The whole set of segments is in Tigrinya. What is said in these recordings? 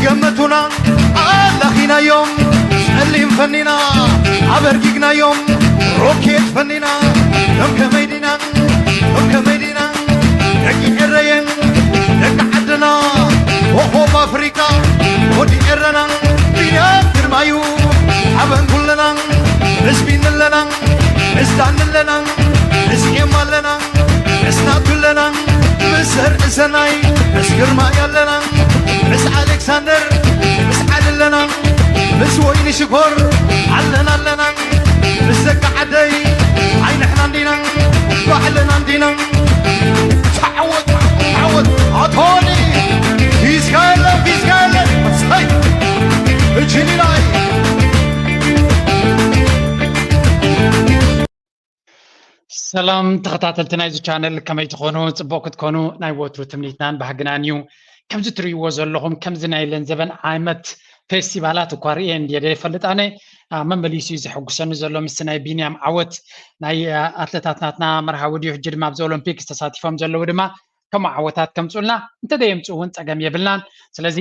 ገመቱና ኣላኺናዮም ጸሊም ፈኒና ኣበርጊግናዮም ሮኬት ፈኒና ሎም ከመይ ዲና ሎም ከመይ ዲና ደቂ ኤረየን ደቂ ዓድና ኮኾብ ኣፍሪቃ ወዲ ኤረና ቢንያም ግርማዩ ሓበን ኩልና ምስ ቢኒ ኣለና ምስ ዳኒ ኣለና ምስ ኤማ ኣለና ምስ ናቱ ኣለና ምስ ዘርእሰናይ ምስ ግርማይ ኣለና ምስ ኣሌክሳንደር ምስ ዓሊ ኣለና ምስ ወይኒ ሽኮር ኣለና ኣለና ምስ ደቂ ዓደይ ኣይ ንሕና እንዲና ባዕልና እንዲና ተዓወት ተዓወት ኣቶኒ ፊስካ የለን ፊስካ የለን ሰይ እጅኒ ናይ ሰላም ተኸታተልቲ ናይዚ ቻነል ከመይ ትኾኑ? ፅቡቅ ክትኮኑ ናይ ወትሩ ትምኒትናን ባህግናን እዩ። ከምዚ ትርእይዎ ዘለኹም ከምዚ ናይ ለንዘበን ዓመት ፌስቲቫላት እኳ ርእየ እንድየ ዘይፈልጥ ኣነ መመሊሱ እዩ ዘሐጉሰኒ ዘሎ ምስቲ ናይ ቢንያም ዓወት ናይ ኣትለታት ናትና መርሃዊ ድዩ ሕጂ ድማ ኣብዚ ኦሎምፒክ ዝተሳቲፎም ዘለዉ ድማ ከምኡ ዓወታት ከምፁልና እንተዘየምፅኡ እውን ፀገም የብልናን። ስለዚ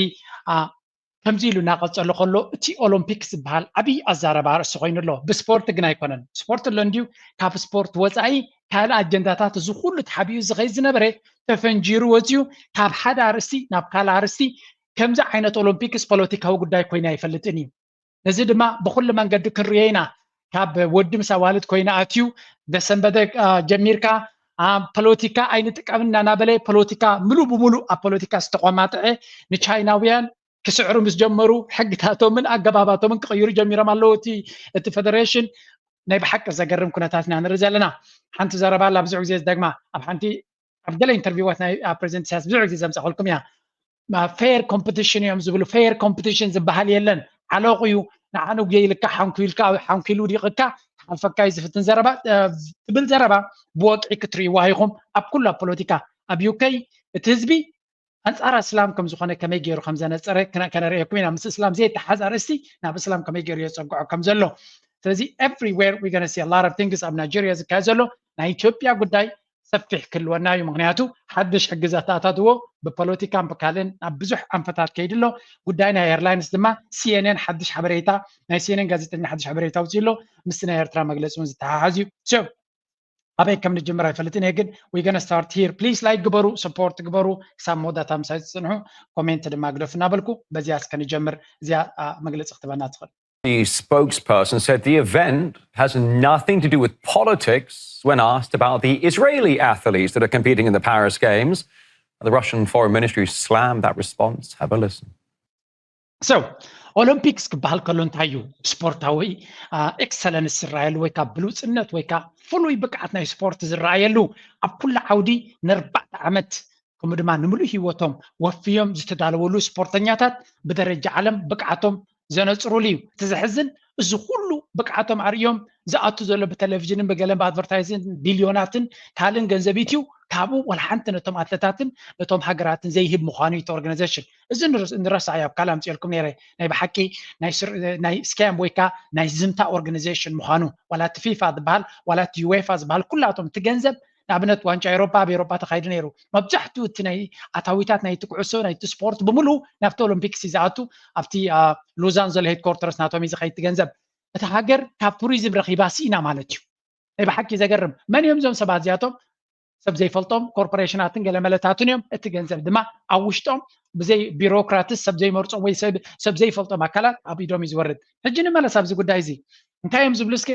ከምዚ ኢሉ እናቐፀሎ ከሎ እቲ ኦሎምፒክ ዝበሃል ዓብዪ ኣዛረባ ርእሲ ኮይኑ ኣሎ። ብስፖርት ግን ኣይኮነን። ስፖርት ኣሎ እንድዩ፣ ካብ ስፖርት ወፃኢ ካልእ ኣጀንዳታት እዚ ኩሉ ተሓቢኡ ዝኸይድ ዝነበረ ተፈንጂሩ ወፂኡ ካብ ሓደ ኣርእስቲ ናብ ካልእ ኣርእስቲ ከምዚ ዓይነት ኦሎምፒክስ ፖለቲካዊ ጉዳይ ኮይኑ ኣይፈልጥን እዩ። ነዚ ድማ ብኩሉ መንገዲ ክንርእዮ ኢና። ካብ ወዲ ምስ ኣዋልድ ኮይኑ ኣትዩ ዘሰንበደ ጀሚርካ ፖለቲካ ኣይንጥቀምን እናናበለ ፖለቲካ ምሉእ ብምሉእ ኣብ ፖለቲካ ዝተቋማጥዐ ንቻይናውያን ክስዕሩ ምስ ጀመሩ ሕግታቶምን ኣገባባቶምን ክቕይሩ ጀሚሮም ኣለዉ። እቲ እቲ ፌደሬሽን ናይ ብሓቂ ዘገርም ኩነታት ኢና ንርኢ ዘለና። ሓንቲ ዘረባ ኣላ ብዙሕ ግዜ ዝደግማ ኣብ ሓንቲ ኣብ ገለ ኢንተርቪዋት ናይ ፕሬዚደንት ኢሳያስ ብዙሕ ግዜ ዘምፀኸልኩም እያ። ፌር ኮምፒቲሽን እዮም ዝብሉ። ፌር ኮምፒቲሽን ዝበሃል የለን። ዓለቑ እዩ ንዓኑ ጉየ ኢልካ ሓንኩ ኢልካ ሓንኩ ኢሉ ውዲቕካ ክሓልፈካ እዩ ዝፍትን ዘረባ ትብል ዘረባ ብወግዒ ክትርእይዋ ኢኹም ኣብ ኩሉ ኣብ ፖለቲካ ኣብ ዩከይ እቲ ህዝቢ ኣንፃር እስላም ከም ዝኾነ ከመይ ገይሩ ከም ዘነፀረ ከነርእየኩም ኢና። ምስ እስላም ዘይተሓዝ ኣርእስቲ ናብ እስላም ከመይ ገይሩ የፀግዖ ከም ዘሎ። ስለዚ everywhere we gonna see a lot of things ኣብ ናይጀርያ ዝካየድ ዘሎ ናይ ኢትዮጵያ ጉዳይ ሰፊሕ ክህልወና እዩ። ምክንያቱ ሓድሽ ሕጊ ዘተኣታትዎ ብፖለቲካን ብካልእን ናብ ብዙሕ ኣንፈታት ከይዱ ኣሎ። ጉዳይ ናይ ኤርላይንስ ድማ ሲኤንኤን ሓድሽ ሓበሬታ ናይ ሲኤንኤን ጋዜጠኛ ሓድሽ ሓበሬታ ኣውፅኡ ኣሎ። ምስቲ ናይ ኤርትራ መግለፂ እውን ዝተሓሓዝ እዩ። ኣበይ ከም ንጅምር ኣይፈልጥን እየ ግን we gonna start here please like ግበሩ support ግበሩ ክሳብ መወዳእታ ምሳይ ትፅንሑ comment ድማ ግደፉ እናበልኩ በዚያ እስከ ንጀምር እዚኣ መግለፂ ክትበና ትኽእል The spokesperson said the event has nothing to do with politics when asked about the Israeli athletes that are competing in the Paris Games. The Russian Foreign Ministry slammed that response. Have a listen. So ኦሎምፒክስ ክበሃል ከሎ እንታይ እዩ? ስፖርታዊ ኤክሰለንስ ዝረኣየሉ ወይ ካብ ብሉፅነት ወይ ካብ ፍሉይ ብቅዓት ናይ ስፖርት ዝረኣየሉ ኣብ ኩሉ ዓውዲ ንኣርባዕተ ዓመት ከምኡ ድማ ንምሉእ ህይወቶም ወፍዮም ዝተዳለወሉ ስፖርተኛታት ብደረጃ ዓለም ብቅዓቶም ዘነፅሩሉ እዩ። እቲ ዘሕዝን እዚ ኩሉ ብቅዓቶም ኣርእዮም ዝኣቱ ዘሎ ብቴሌቪዥንን ብገለን ብኣድቨርታይዝን ቢልዮናትን ካልእን ገንዘብ ኢትዩ ካብኡ ዋላ ሓንቲ ነቶም ኣትለታትን ነቶም ሃገራትን ዘይህብ ምዃኑ እዩ እቲ ኦርጋናይዜሽን። እዚ ንረሳዕ እዩ ኣብ ካልእ ኣምፅኦልኩም ነይረ ናይ ብሓቂ ናይ ስካም ወይ ከዓ ናይ ዝምታ ኦርጋናይዜሽን ምዃኑ ዋላ እቲ ፊፋ ዝበሃል ዋላ እቲ ዩዌፋ ዝበሃል ኩላቶም እቲ ገንዘብ ንኣብነት ዋንጫ ኤሮፓ ኣብ ኤሮፓ ተኻይዱ ነይሩ። መብዛሕትኡ እቲ ናይ ኣታዊታት ናይቲ ኩዕሶ ናይቲ ስፖርት ብምሉእ ናብቲ ኦሎምፒክስ እዩ ዝኣቱ። ኣብቲ ሎዛን ዘሎ ሄድኮርተርስ ናቶም እዩ ዝኸይድ እቲ ገንዘብ። እታ ሃገር ካብ ቱሪዝም ረኺባ ስኢና ማለት እዩ። ናይ ብሓቂ ዘገርም። መን እዮም እዞም ሰባት እዚኣቶም? ሰብ ዘይፈልጦም ኮርፖሬሽናትን ገለመለታትን እዮም። እቲ ገንዘብ ድማ ኣብ ውሽጦም ብዘይ ቢሮክራትስ ሰብ ዘይመርፆም ወይ ሰብ ዘይፈልጦም ኣካላት ኣብ ኢዶም እዩ ዝወርድ። ሕጂ ንመለስ ኣብዚ ጉዳይ እዚ እንታይ እዮም ዝብሉ እስከ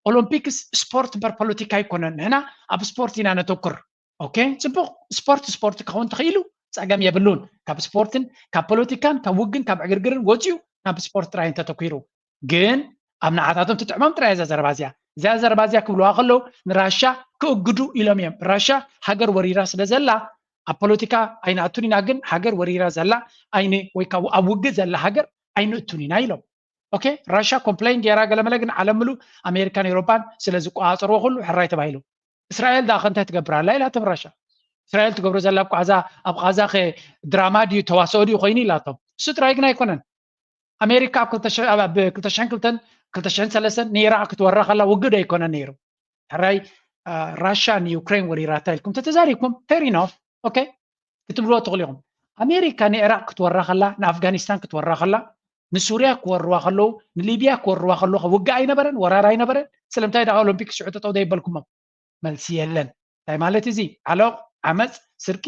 ኦሎምፒክስ ስፖርት እምበር ፖለቲካ ኣይኮነን። ንሕና ኣብ ስፖርት ኢና ነተኩር። ኦኬ፣ ፅቡቕ። ስፖርት ስፖርት ክኸውን ተኽኢሉ ፀገም የብሉን። ካብ ስፖርትን ካብ ፖለቲካን ካብ ውግን ካብ ዕግርግርን ወፂኡ ናብ ስፖርት ጥራይ እንተተኲሩ ግን ኣብ ንዓታቶም ትጥዕሞም ጥራይ እዛ ዘረባ እዚኣ። እዛ ዘረባ እዚኣ ክብልዋ ከለዉ ንራሻ ክእግዱ ኢሎም እዮም። ራሻ ሃገር ወሪራ ስለ ዘላ ኣብ ፖለቲካ ኣይንኣቱን ኢና፣ ግን ሃገር ወሪራ ዘላ ኣይን ወይ ኣብ ውግእ ዘላ ሃገር ኣይንእቱን ኢና ኢሎም። ኦኬ ራሻ ኮምፕሌን ገይራ ገለመለ ግን ዓለም ምሉ ኣሜሪካን ኤሮፓን ስለ ዝቆፃፀርዎ ኩሉ ሕራይ ተባሂሉ። እስራኤል ደኣ ከ እንታይ ትገብር ኣላ ኢላቶም ራሻ። እስራኤል ትገብሮ ዘላ ኣብ ቃዛ ኣብ ቃዛ ከ ድራማ ድዩ ተዋስኦ ድዩ ኮይኑ ኢላቶም። እሱ ጥራይ ግን ኣይኮነን። ኣሜሪካ ኣብ ክልተ ሽሕን ክልተን ክልተ ሽሕን ሰለስተን ንኢራቅ ክትወራ ከላ ውግእ ኣይኮነን ነይሩ። ሕራይ ራሻ ንዩክሬን ወሪራታ ኢልኩም ተተዛሪብኩም ፌር ኢኖፍ ኦኬ ክትብልዎ ትኽእሉ ኢኹም። ኣሜሪካ ንኢራቅ ክትወራ ከላ፣ ንኣፍጋኒስታን ክትወራ ከላ፣ ንሱርያ ክወርዋ ከለዉ፣ ንሊብያ ክወርዋ ከለዉ ውግእ ኣይነበረን? ወራር ኣይነበረን? ስለምንታይ ደኣ ኦሎምፒክ ሽዑ ጠጠው ዘይበልኩሞም? መልሲ የለን። እንታይ ማለት እዚ? ዓሎቕ፣ ዓመፅ፣ ስርቂ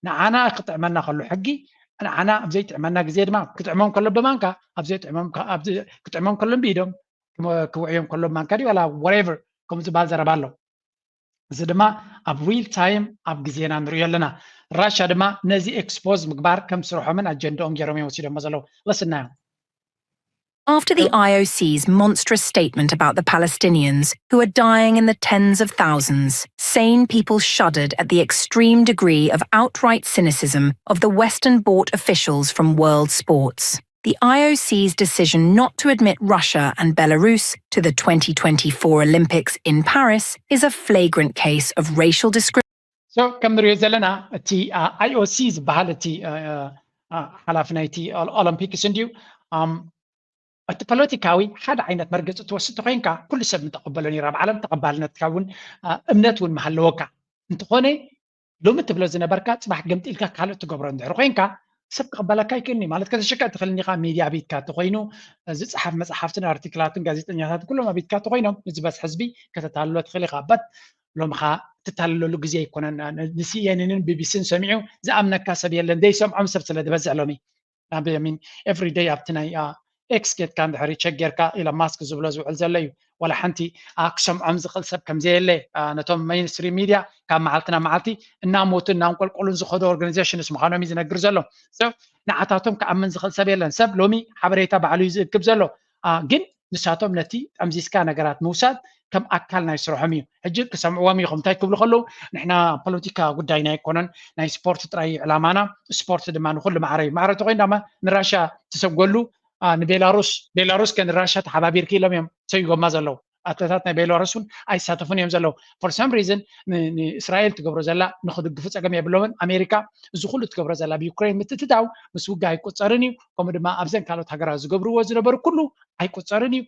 ንዓና ክጥዕመና ከሎ ሕጊ፣ ንዓና ኣብ ዘይጥዕመና ግዜ ድማ ክጥዕሞም ከሎ ብማንካ፣ ኣብ ዘይጥዕሞም ከ- ኣብ ዘ- ክጥዕሞም ከሎ ብኢዶም፣ ክመ- ክውዕዮም ከሎ ብማንካ ድዩ ዋላ whatever ከምኡ ዝበሃል ዘረባ ኣሎ። እዚ ድማ ኣብ real time ኣብ ግዜና ንሪኦ ኣለና። ራሻ ድማ ነዚ ኤክስፖዝ ምግባር ከም ስርሖምን ኣጀንዳኦም ገይሮም እዮም ወሲዶሞ ዘለዉ። ለስናዮም። After the I O C's monstrous statement about the Palestinians, who are dying in the tens of thousands, sane people shuddered at the extreme degree of outright cynicism of the Western bought officials from world sports. The I O C's decision not to admit Russia and Belarus to the twenty twenty-four Olympics in Paris is a flagrant case of racial discrimination. So ከም ንሪኦ ዘለና እቲ I O C ዝበሃል እቲ ሓላፊ ናይቲ ኦሎምፒክስ እንድዩ። እቲ ፖለቲካዊ ሓደ ዓይነት መርገፂ ትወስድ ተኮይንካ ኩሉ ሰብ ምተቐበሎን እዩ ኣብ ዓለም ተቐባልነትካ እውን እምነት እውን መሃለወካ። እንተኾነ ሎሚ ትብሎ ዝነበርካ ፅባሕ ገምጢልካ ካልእ ትገብሮ እንድሕር ኮይንካ ሰብ ክቕበለካ ይክእልኒ ማለት ከተሸክዕ ትኽእልኒ ኢኻ። ሚድያ ቤትካ ተኮይኑ ዝፅሓፍ መፅሓፍትን ኣርቲክላትን ጋዜጠኛታት ኩሎም ኣብ ቤትካ ተኮይኖም ንዝበዝሕ ህዝቢ ከተታልሎ ትኽእል ኢኻ። በት ሎምኻ ትታለለሉ ግዜ ኣይኮነን። ንሲኤንንን ቢቢሲን ሰሚዑ ዝኣምነካ ሰብ የለን ዘይሰምዖም ሰብ ስለ ዝበዝሕ ሎሚ ናብ ሚን ኤቭሪ ደይ ኣብቲ ናይ ኤክስ ጌትካ እንድሕሪ ቸክ ጌርካ ኢሎን ማስክ ዝብሎ ዝውዕል ዘሎ እዩ። ዋላ ሓንቲ ክሰምዖም ዝኽእል ሰብ ከምዘየለ ነቶም ሜይንስትሪም ሚድያ ካብ መዓልቲ ናብ መዓልቲ እናሞቱ እናንቆልቆሉን ዝኸዱ ኦርጋኒዜሽንስ ምዃኖም እዩ ዝነግር ዘሎ። ንዓታቶም ክኣምን ዝኽእል ሰብ የለን። ሰብ ሎሚ ሓበሬታ ባዕሉ እዩ ዝእክብ ዘሎ። ግን ንሳቶም ነቲ ጠምዚዝካ ነገራት ምውሳድ ከም ኣካል ናይ ስርሖም እዩ። ሕጂ ክሰምዕዎም ኢኹም እንታይ ክብሉ ከለዉ ንሕና ፖለቲካ ጉዳይና ኣይኮነን፣ ናይ ስፖርት ጥራይ እዩ ዕላማና፣ ስፖርት ድማ ንኩሉ ማዕረ እዩ። ማዕረ ተኮይኑ ድማ ንራሻ ትሰጎሉ ንቤላሩስ፣ ቤላሩስ ከ ንራሻ ተሓባቢርኪ ኢሎም እዮም ሰይጎማ ዘለዉ። ኣትለታት ናይ ቤላሩስ እውን ኣይሳተፉን እዮም ዘለዉ። For some reason ንእስራኤል ትገብሮ ዘላ ንክድግፉ ፀገም የብሎምን። ኣሜሪካ እዚ ኩሉ ትገብሮ ዘላ ብዩክሬን ምትትታው ምስ ውጋ ኣይቁፀርን እዩ። ከምኡ ድማ ኣብዘን ካልኦት ሃገራት ዝገብርዎ ዝነበሩ ኩሉ ኣይቁፀርን እዩ።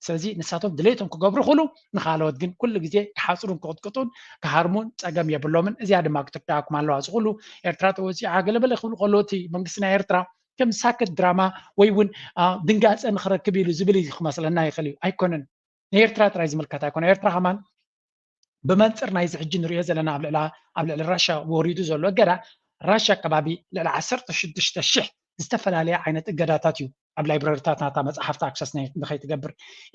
ስለዚ ንሳቶም ድሌቶም ክገብሩ ክእሉ ንካልኦት ግን ኩሉ ግዜ ክሓፅሩን ክቕጥቅጡን ክሃርሙን ፀገም የብሎምን። እዚኣ ድማ ክትርዳእኩም ኣለዋ። እዚ ኩሉ ኤርትራ ተወፂዓ ገለበለ ክብሉ ከለዉ እቲ መንግስቲ ናይ ኤርትራ ከም ሳክት ድራማ ወይ እውን ድንጋፀ ንክረክብ ኢሉ ዝብል እዩ ክመስለና ይኽእል እዩ። ኣይኮነን። ንኤርትራ ጥራይ ዝምልከት ኣይኮነ። ኤርትራ ከማን ብመንፅር ናይዚ ሕጂ ንሪኦ ዘለና ኣብ ልዕሊ ኣብ ልዕሊ ራሻ ወሪዱ ዘሎ እገዳ ራሻ ከባቢ ልዕሊ ዓሰርተ ሽዱሽተ ሽሕ ዝተፈላለየ ዓይነት እገዳታት እዩ ኣብ ላይብረሪታት ናታ መፅሓፍቲ ኣክሰስ ንኸይትገብር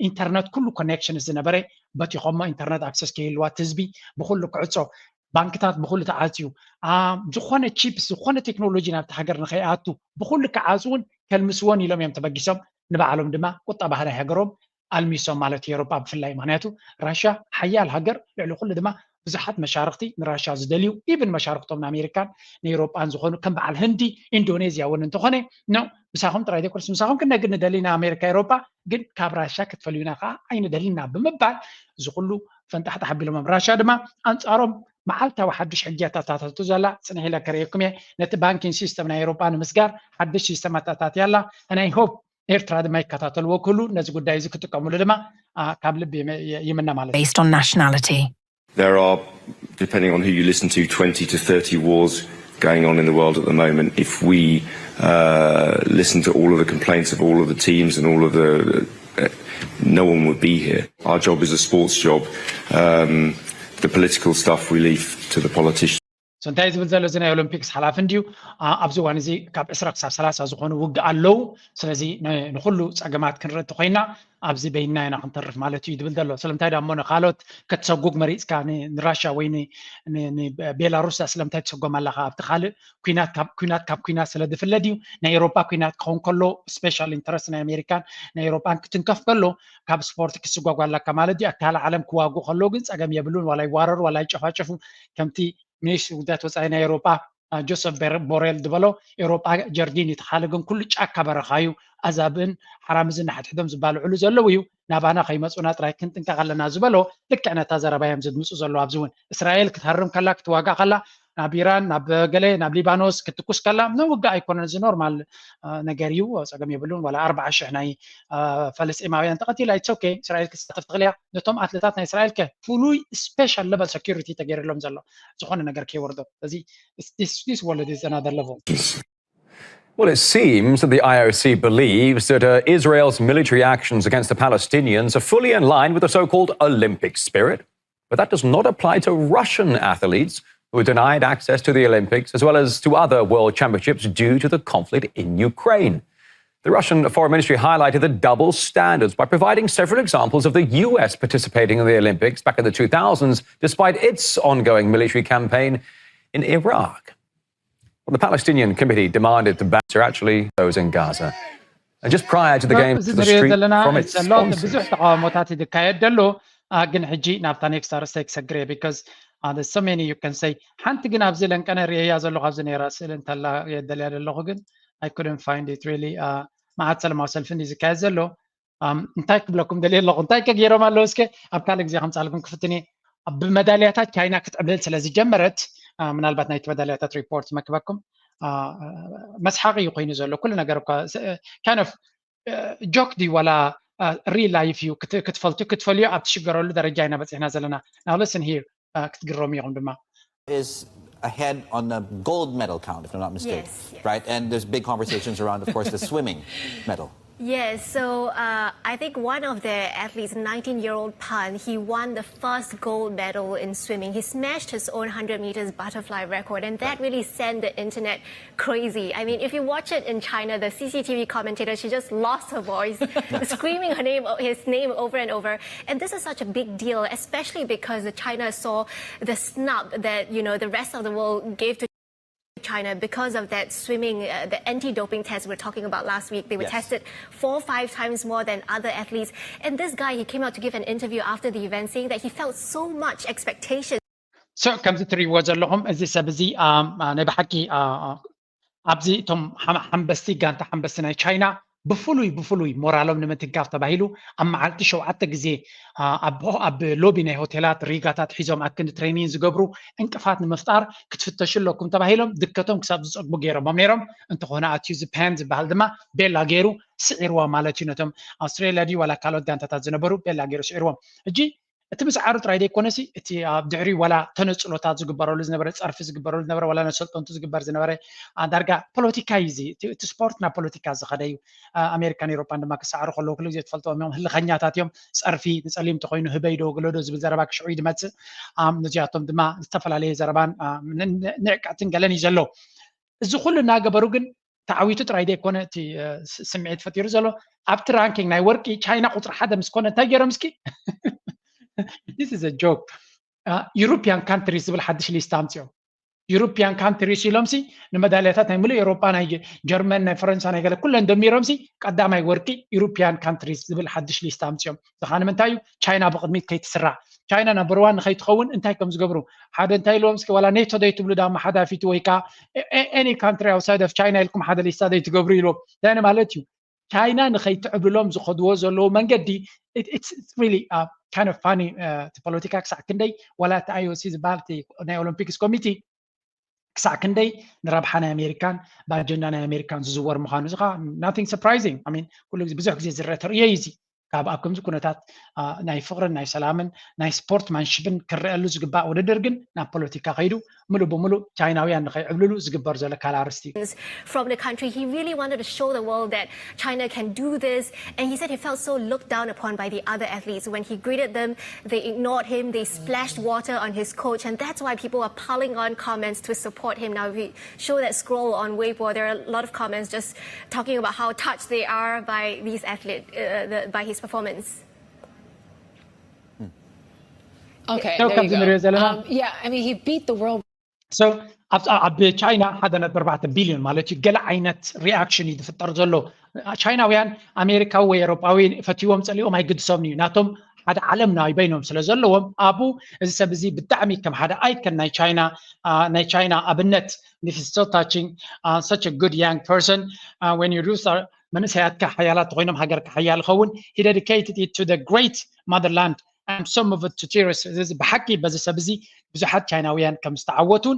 ኢንተርነት ኩሉ ኮኔክሽን ዝነበረ በቲኾሞ ኢንተርነት ኣክሰስ ከይህልዋ ህዝቢ ብኩሉ ክዕፆ ባንክታት ብኩሉ ተዓፅዩ ዝኾነ ቺፕስ ዝኾነ ቴክኖሎጂ ናብቲ ሃገር ንኸይኣቱ ብኩሉ ክዓፅውን ከልምስዎን ኢሎም እዮም ተበጊሶም ንባዕሎም ድማ ቁጠባ ናይ ሃገሮም ኣልሚሶም ማለት እዩ ኤሮጳ ብፍላይ ምክንያቱ ራሽያ ሓያል ሃገር ልዕሊ ኩሉ ድማ ብዙሓት መሻርክቲ ንራሽያ ዝደልዩ ኢብን መሻርክቶም ንኣሜሪካን ንኤሮጳን ዝኾኑ ከም በዓል ህንዲ ኢንዶኔዝያ እውን እንተኾነ ኖ ምሳኹም ጥራይ ዘይኮነስ ምሳኹም ክነግድ ንደሊ ንኣሜሪካ ኤሮጳ ግን ካብ ራሽያ ክትፈልዩና ከዓ ኣይንደልና ብምባል እዚ ኩሉ ፈንጣሕጣሕ ኣቢሎሞም ራሽያ ድማ ኣንፃሮም መዓልታዊ ሓዱሽ ሕጊ ኣታታተቱ ዘላ ፅንሕ ኢለ ከርእየኩም እየ ነቲ ባንኪን ሲስተም ናይ ኤሮጳ ንምስጋር ሓድሽ ሲስተም ኣታታትያ ኣላ ናይ ሆፕ ኤርትራ ድማ ይከታተልዎ ክህሉ ነዚ ጉዳይ እዚ ክጥቀምሉ ድማ ካብ ልቢ ይምነ ማለት እዩ። Based on nationality. There are, depending on who you listen to, twenty to thirty wars going on in the world at the moment. If we uh, listen to all of the complaints of all of the teams and all of the. Uh, no one would be here. Our job is a sports job. Um, the political stuff we leave to the politicians. So እንታይ ዝብል ዘሎ እዚ ናይ ኦሎምፒክስ ሓላፊ እንድዩ ኣብዚ እዋን እዚ ካብ ዕስራ ክሳብ ሰላሳ ዝኾኑ ውግእ ኣለዉ ስለዚ ንኩሉ ፀገማት ክንርኢ እንተኮይና ኣብዚ በይንና ኢና ክንተርፍ ማለት እዩ ዝብል ዘሎ ስለምንታይ ዳሞ ንካልኦት ከተሰጉግ መሪፅካ ንራሽያ ወይ ንቤላሩስ ስለምንታይ ትሰጎም ኣለካ ኣብቲ ካልእ ኩናት ካብ ኩናት ስለ ዝፍለ ድዩ ናይ ኤሮፓ ኩናት ክኸውን ከሎ special interest ናይ ኣሜሪካን ናይ ኤሮፓን ክትንከፍ ከሎ ካብ ስፖርት ክትስጓጓ ኣለካ ማለት ድዩ ኣካል ዓለም ክዋጉ ከሎ ግን ፀገም የብሉን ዋላ ይዋረሩ ዋላ ይጨፋጨፉ ከምቲ ሚኒስትሪ ጉዳያት ወፃኢ ናይ ኤሮፓ ጆሰፍ ቦሬል ዝበሎ ኤሮጳ ጀርዲን እዩ ተኻለ ግን ኩሉ ጫካ በረኻ እዩ ኣዛብእን ሓራምዝን ንሓድሕዶም ዝባልዕሉ ዘለዉ እዩ ናባና ከይመፁና ጥራይ ክንጥንቀቕ ኣለና ዝበሎ ልክዕ ነታ ዘረባ እዮም ዘድምፁ ዘለዉ ኣብዚ እውን እስራኤል ክትሃርም ከላ ክትዋጋእ ከላ ናብ ኢራን ናብ ገለ ናብ ሊባኖስ ክትኩስ ከላ ንውግእ ኣይኮነን እዚ ኖርማል ነገር እዩ ፀገም የብሉን ዋላ ኣርባዓ ሽሕ ናይ ፈለስጢማውያን ተቐቲላ it's okay እስራኤል ክትሳተፍ ትኽእል እያ ነቶም ኣትለታት ናይ እስራኤል ከ ፍሉይ special level security ተገይርሎም ዘሎ ዝኾነ ነገር ከይወርዶ እዚ this world is another level Well, it seems that the I O C believes that uh, Israel's military actions against the Palestinians are fully in line with the so called Olympic spirit. But that does not apply to Russian athletes who are denied access to the Olympics, as well as to other world championships due to the conflict in Ukraine. The Russian foreign ministry highlighted the double standards by providing several examples of the U S participating in the Olympics back in the two thousands, despite its ongoing military campaign in Iraq. Well, the Palestinian committee demanded the ban to actually those in Gaza. And just prior to the games, እዚ ንሪኦ ዘለና ዘሎ ብዙሕ ተቃውሞታት ይካየድ ዘሎ። ግን ሕጂ ናብታ ኔክስት ኣርእስተ ክሰግር እየ። Because so many you can say. ሓንቲ ግን ኣብዚ ለንቀነ ርእያ ዘለኹ ኣብዚ ነራ ስእል እንተላ የደልያ ዘለኹ ግን I couldn't find it really. መዓት ሰለማዊ ሰልፊ እንዲ ዝካየድ ዘሎ እንታይ ክብለኩም ደልየ ኣለኹ? እንታይ ከ ገይሮም ኣለዉ? እስከ ኣብ ካልእ ግዜ ከምፃልኩም ክፍትን እየ። ብመዳልያታት ቻይና ክትዕብልል ስለ ዝጀመረት ምናልባት ናይቲ መዳልያታት ሪፖርት መክበኩም መስሓቂ እዩ ኮይኑ ዘሎ ኩሉ ነገር እኳ kind of joke ድዩ ዋላ real life እዩ ክትፈልቱ ክትፈልዮ ኣብ ትሽገረሉ ደረጃ ኢና በፂሕና ዘለና። Now listen here. ክትግረሙ ኢኹም ድማ is ahead on the gold medal count, if I'm not mistaken, Yes, yes. Right? And there's big conversations around, of course, the swimming medal. Yes, so uh, I think one of the athletes, nineteen year old Pan, he won the first gold medal in swimming. He smashed his own one hundred meters butterfly record, and that really sent the internet crazy. I mean, if you watch it in China, the C C T V commentator, she just lost her voice, screaming her name, his name over and over. And this is such a big deal, especially because the China saw the snub that, you know, the rest of the world gave to China because of that swimming, uh, the anti-doping test we were talking about last week. They were Yes. tested four, five times more than other athletes. And this guy, he came out to give an interview after the event saying that he felt so much expectation. So ከምዚ ትሪእዎ ዘለኹም እዚ ሰብ እዚ ናይ ብሓቂ ኣብዚ እቶም ሓንበስቲ ጋንታ ሓንበስቲ ናይ ቻይና ብፍሉይ ብፍሉይ ሞራሎም ንምትጋፍ ተባሂሉ ኣብ መዓልቲ ሸውዓተ ግዜ ኣብ ሎቢ ናይ ሆቴላት ሪጋታት ሒዞም ኣክንዲ ትሬኒን ዝገብሩ እንቅፋት ንምፍጣር ክትፍተሹ ኣለኩም ተባሂሎም ድከቶም ክሳብ ዝፀግቡ ገይሮሞም ነይሮም። እንተኾነ ኣትዩ ዝፓን ዝበሃል ድማ ቤላ ገይሩ ስዒርዋ ማለት እዩ ነቶም ኣውስትራሊያ ድዩ ዋላ ካልኦት ጋንታታት ዝነበሩ ቤላ ገይሩ ስዒርዎም። ሕጂ እቲ ምስዓሩ ጥራይ ዘይኮነሲ እቲ ኣብ ድሕሪ ዋላ ተነፅሎታት ዝግበረሉ ዝነበረ ፀርፊ ዝግበረሉ ዝነበረ ዋላ ነሰልጠንቱ ዝግበር ዝነበረ ዳርጋ ፖለቲካ እዩ እዚ። እቲ ስፖርት ናብ ፖለቲካ ዝኸደ እዩ። ኣሜሪካን ኤሮፓን ድማ ክሰዓሩ ከለዉ ኩሉ ግዜ ትፈልጥዎም እዮም ህልኸኛታት እዮም። ፀርፊ ንፀሊም እንተኮይኑ ህበይ ዶ ግለዶ ዝብል ዘረባ ክሽዑ እዩ ዝመፅእ። ነዚኣቶም ድማ ዝተፈላለየ ዘረባን ንዕቀትን ገለን እዩ ዘሎ። እዚ ኩሉ እናገበሩ ግን ተዓዊቱ ጥራይ ዘይኮነ እቲ ስምዒት ፈጢሩ ዘሎ ኣብቲ ራንኪንግ ናይ ወርቂ ቻይና ቁፅሪ ሓደ ምስ ኮነ እንታይ ገይሮም እስኪ this is a joke. European countries ዝብል ሓድሽ ሊስታ ኣምፅኦም። European countries ኢሎም ሲ ንመዳልያታት ናይ ሙሉእ ኤሮፓ ናይ ጀርመን ናይ ፈረንሳ ናይ ገለ ኩለን ደሚሮም ሲ ቀዳማይ ወርቂ European countries ዝብል ሓድሽ ሊስታ ኣምፅኦም። ዝኻ ንምንታይ እዩ ቻይና ብቅድሚት ከይትስራዕ ቻይና ናምበር ዋን ንኸይትኸውን እንታይ ከም ዝገብሩ ሓደ እንታይ ኢልዎም እስኪ ዋላ ኔቶ ደይትብሉ ዳማ ሓዳፊቱ ወይ ከዓ any country outside of China ኢልኩም ሓደ ሊስታ ደይትገብሩ ኢልዎም። እንታይ ማለት እዩ ቻይና ንኸይትዕብልሎም ዝኸድዎ ዘለዉ መንገዲ it's really kind of funny። እቲ ፖለቲካ ክሳዕ ክንደይ ዋላ እቲ I O C ዝበሃል ናይ ኦሎምፒክስ ኮሚቲ ክሳዕ ክንደይ ንረብሓ ናይ ኣሜሪካን ብኣጀንዳ ናይ ኣሜሪካን ዝዝወር ምዃኑ እዚ ከዓ nothing surprising. I mean ኩሉ ግዜ ብዙሕ ግዜ ዝረአ ተርእዮ እዩ እዚ። ካብ ኣብ ከምዚ ኩነታት ናይ ፍቅርን ናይ ሰላምን ናይ ስፖርትማንሽፕን ክረአሉ ዝግባእ ውድድር ግን ናብ ፖለቲካ ከይዱ ሙሉ ብሙሉ ቻይናውያን ንኸይዕብልሉ ዝግበር ዘሎ ካልእ ኣርስቲ እዩ። From the country. He really wanted to show the world that China can do this. And he said he felt so looked down upon by the other athletes. When he greeted them, they ignored him, they splashed water on his coach, and that's why people are piling on comments to support him. Now, if we show that scroll on Weibo, there are a lot of comments just talking about how touched they are by these athletes, uh, the, by his performance. Okay, So there you comes in go. Rio Zelena. Um, yeah, I mean, he beat the world So ኣብ ኣብ ቻይና ሓደ ነጥቢ ኣርባዕተ ቢልዮን ማለት እዩ ገለ ዓይነት ሪኣክሽን እዩ ዝፍጠር ዘሎ። ቻይናውያን ኣሜሪካዊ ወይ ኤሮጳዊ ፈትዎም ፀሊኦም ኣይግድሶም እዩ ናቶም ሓደ ዓለም ናይ በይኖም ስለ ዘለዎም ኣብኡ እዚ ሰብ እዚ ብጣዕሚ ከም ሓደ ኣይከን ናይ ቻይና ናይ ቻይና ኣብነት this is so touching. Such a good young person. When you lose መንእሰያትካ ሓያላት ተኮይኖም ሃገርካ ሓያል ይኸውን። He dedicated it to the great motherland. I'm so moved to tears. እዚ ብሓቂ በዚ ሰብ እዚ ብዙሓት ቻይናውያን ከም ዝተዓወቱን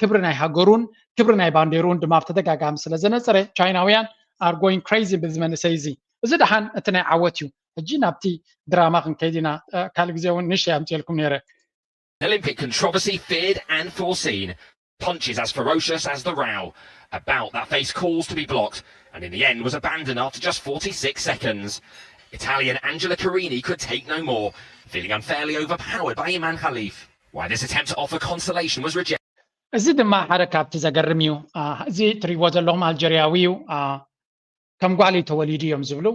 ክብሪ ናይ ሃገሩን ክብሪ ናይ ባንዴሩን ድማ ብተደጋጋሚ ስለ ዘነፀረ ቻይናውያን are going crazy በዚ መንእሰይ እዚ። እዚ ደሓን እቲ ናይ ዓወት እዩ። ሕጂ ናብቲ ድራማ ክንከይድ ኢና። ካልእ ግዜ እውን ንእሽተይ ኣምፅኤልኩም ነይረ። Olympic controversy feared and foreseen. Punches as ferocious as the row. A bout that faced calls to be blocked, and in the end was abandoned after just forty-six seconds. Italian Angela Carini could take no more, feeling unfairly overpowered by Iman Khalif. Why this attempt to offer consolation was rejected. እዚ ድማ ሓደ ካብቲ ዘገርም እዩ። እዚ ትሪዎ ዘለኹም ኣልጀርያዊ እዩ። ከም ጓል እዩ ተወሊዱ እዮም ዝብሉ፣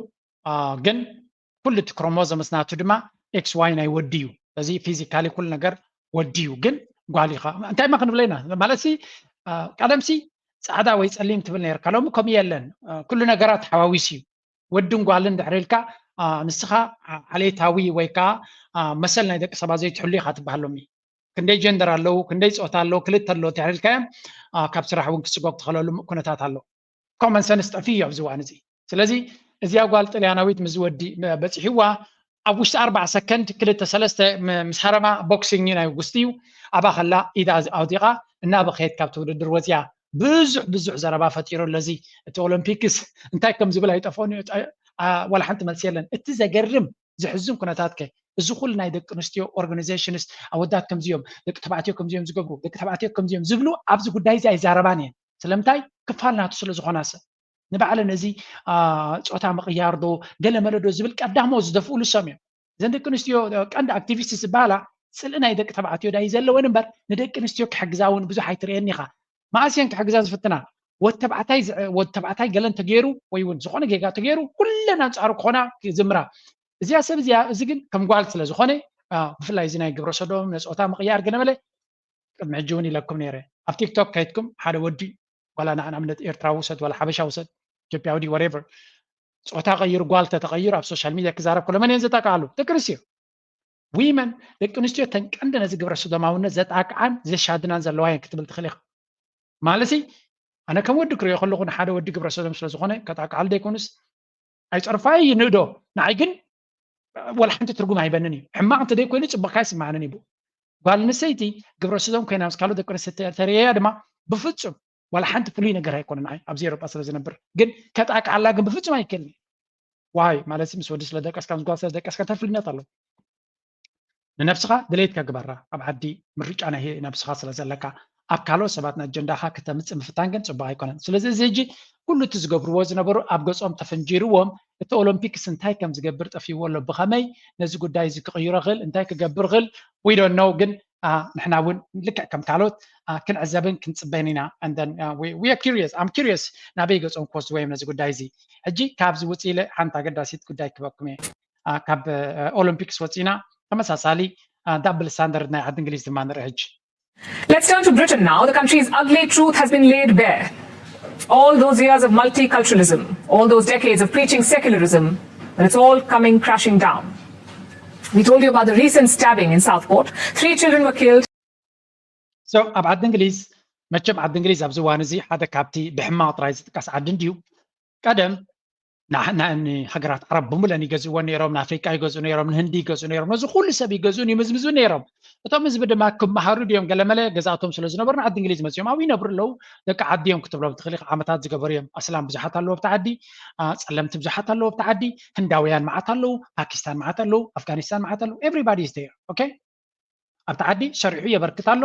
ግን ኩሉ እቲ ክሮሞዞምስ ናቱ ድማ ኤክስ ዋይ ናይ ወዲ እዩ። እዚ ፊዚካሊ ኩሉ ነገር ወዲ እዩ፣ ግን ጓል ኢኻ። እንታይ ማ ክንብለ ኢና ማለት ሲ ቀደምሲ ፃዕዳ ወይ ፀሊም ትብል ነርካ፣ ሎሚ ከምኡ የለን። ኩሉ ነገራት ተሓዋዊሱ እዩ። ወድን ጓልን ድሕሪ ኢልካ ንስኻ ዓሌታዊ ወይ ከዓ መሰል ናይ ደቂ ሰባት ዘይትሕሉ ኢኻ ትበሃል ሎሚ። ክንደይ ጀንደር ኣለዉ፣ ክንደይ ፆታ ኣለዉ፣ ክልተ ኣለዉ ድሕሪ ኢልካዮም ካብ ስራሕ እውን ክስጎግ ትኽእለሉ ኩነታት ኣሎ። ኮመን ሰንስ ጠፊኡ እዩ ኣብዚ እዋን እዚ። ስለዚ እዚኣ ጓል ጥልያናዊት ምስ ወዲ በፂሕዋ ኣብ ውሽጢ ኣርባዓ ሰከንድ ክልተ ሰለስተ ምስ ሃረማ ቦክሲንግ ናይ ጉስቲ እዩ። ኣብኣ ከላ ኢዳ ኣውዲቓ እናበኸየት ካብቲ ውድድር ወፅያ። ብዙሕ ብዙሕ ዘረባ ፈጢሩ ኣለዚ። እቲ ኦሎምፒክስ እንታይ ከም ዝብል ኣይጠፍኦን እዩ። ዋላ ሓንቲ መልሲ የለን። እቲ ዘገርም ዘሕዝን ኩነታት ከ እዚ ኩሉ ናይ ደቂ ኣንስትዮ ኦርጋናይዜሽንስ ኣወዳት ከምዚኦም ደቂ ተባዕትዮ ከምዚኦም ዝገብሩ ደቂ ተባዕትዮ ከምዚኦም ዝብሉ ኣብዚ ጉዳይ እዚ ኣይዛረባን እየን። ስለምንታይ ክፋል ናቱ ስለ ዝኾና ሰብ ንባዕለን እዚ ፆታ ምቕያር ዶ ገለ መለ ዶ ዝብል ቀዳሞ ዝደፍኡሉ ሰም እዮም። እዘን ደቂ ኣንስትዮ ቀንዲ ኣክቲቪስት ዝበሃላ ፅልኢ ናይ ደቂ ተባዕትዮ ዳይ ዘለወን እምበር ንደቂ ኣንስትዮ ክሕግዛ እውን ብዙሕ ኣይትርእየን ኢኻ። መኣስ እየን ክሕግዛ ዝፍትና? ወድ ተባዕታይ ገለ እንተገይሩ ወይ እውን ዝኾነ ጌጋ እንተገይሩ ኩለን ኣንፃሩ ክኾና ክዝምራ። እዚኣ ሰብ እዚኣ እዚ ግን ከም ጓል ስለ ዝኾነ ብፍላይ እዚ ናይ ግብረ ሰዶም ነፆታ ምቕያር ገለ መለ ቅድሚ ሕጂ እውን ኢለኩም ነይረ። ኣብ ቲክቶክ ከይድኩም ሓደ ወዲ ዋላ ንኣብነት ኤርትራዊ ውሰድ ዋላ ሓበሻ ውሰድ ኢትዮጵያዊ ድዩ ወሬቨር ፆታ ቀይሩ ጓል ተተቐይሩ ኣብ ሶሻል ሚድያ ክዛረብ ከሎ መን እየን ዘጣቅዓሉ? ደቂ ኣንስትዮ። ዊመን ደቂ ኣንስትዮ ተን ቀንዲ ነዚ ግብረ ሰዶማውነት ዘጣቅዓን ዘሻድናን ዘለዋ እየን ክትብል ትኽእል ኢኻ። ማለትሲ ኣነ ከም ወዲ ክሪኦ ከለኹ ንሓደ ወዲ ግብረ ሰዶም ስለ ዝኾነ ከጣቅዓሉ ዘይኮኑስ ኣይፀርፋይ ይንእዶ ንዓይ ግን ወላ ሓንቲ ትርጉም ኣይበንን እዩ። ሕማቕ እንተ ዘይኮይኑ ፅቡቕካ ይስማዓንን እዩ። ጓል ኣንስተይቲ ግብረ ሰዶም ኮይና ምስ ካልኦት ደቂ ኣንስትዮ ተርእያ ድማ ብፍፁም ዋላ ሓንቲ ፍሉይ ነገር ኣይኮነን። ንዓይ ኣብዚ ኤሮጳ ስለ ዝነብር ግን ከጣቅዓላ ግን ብፍፁም ኣይክእልን። ዋይ ማለት ምስ ወዲ ስለ ደቀስካ ምስ ጓል ስለ ደቀስካ እንታይ ፍልነት ኣሎ? ንነብስኻ ድሌትካ ግበራ። ኣብ ዓዲ ምርጫ ናይ ነብስኻ ስለ ዘለካ ኣብ ካልኦት ሰባት ንኣጀንዳኻ ክተምፅእ ምፍታን ግን ፅቡቅ ኣይኮነን። ስለዚ እዚ ሕጂ ኩሉ እቲ ዝገብርዎ ዝነበሩ ኣብ ገፆም ተፈንጂርዎም እቲ ኦሎምፒክስ እንታይ ከም ዝገብር ጠፊዎ ኣሎ። ብኸመይ ነዚ ጉዳይ እዚ ክቕይሮ ክእል እንታይ ክገብር ክእል we don't know ግን ንሕና እውን ልክዕ ከም ካልኦት ክንዕዘብን ክንፅበን ኢና። I'm curious ናበይ ገፆም ክወስድዎ እዮም ነዚ ጉዳይ እዚ። ሕጂ ካብዚ ውፅእ ኢለ ሓንቲ ኣገዳሲት ጉዳይ ክበኩም እየ። ካብ ኦሎምፒክስ ወፂና ተመሳሳሊ ዳብል ስታንዳርድ ናይ ዓዲ እንግሊዝ ድማ ንርኢ ሕጂ። Let's turn to Britain now. The country's ugly truth has been laid bare. All those years of multiculturalism, all those decades of preaching secularism, and it's all coming crashing down. We told you about the recent stabbing in Southport. Three children were killed. So ኣብ ዓዲ እንግሊዝ መቸም ዓዲ እንግሊዝ ኣብዚ እዋን እዚ ሓደ ካብቲ ብሕማቕ ጥራይ ዝጥቀስ ዓዲ እንድዩ። ቀደም ንሃገራት ዓረብ ብሙለን ይገዝእዎ ነይሮም፣ ንኣፍሪቃ ይገዝኡ ነይሮም፣ ንህንዲ ይገዝኡ ነይሮም፣ ነዚ ኩሉ ሰብ ይገዝኡን ይምዝምዙ ነይሮም። እቶም ህዝቢ ድማ ክመሃሩ ድዮም ገለመለ ገዛእቶም ስለ ዝነበሩ ንዓዲ እንግሊዝ መፅኦም ኣብኡ ይነብሩ ኣለዉ። ደቂ ዓዲ እዮም ክትብሎም ትኽእል ኢኻ። ዓመታት ዝገበሩ እዮም። ኣስላም ብዙሓት ኣለዉ ኣብቲ ዓዲ፣ ጸለምቲ ብዙሓት ኣለዉ ኣብቲ ዓዲ፣ ህንዳውያን መዓት ኣለዉ፣ ፓኪስታን መዓት ኣለዉ፣ ኣፍጋኒስታን መዓት ኣለዉ። Everybody is there. Okay? ኣብቲ ዓዲ ሰሪሑ የበርክት ኣሎ።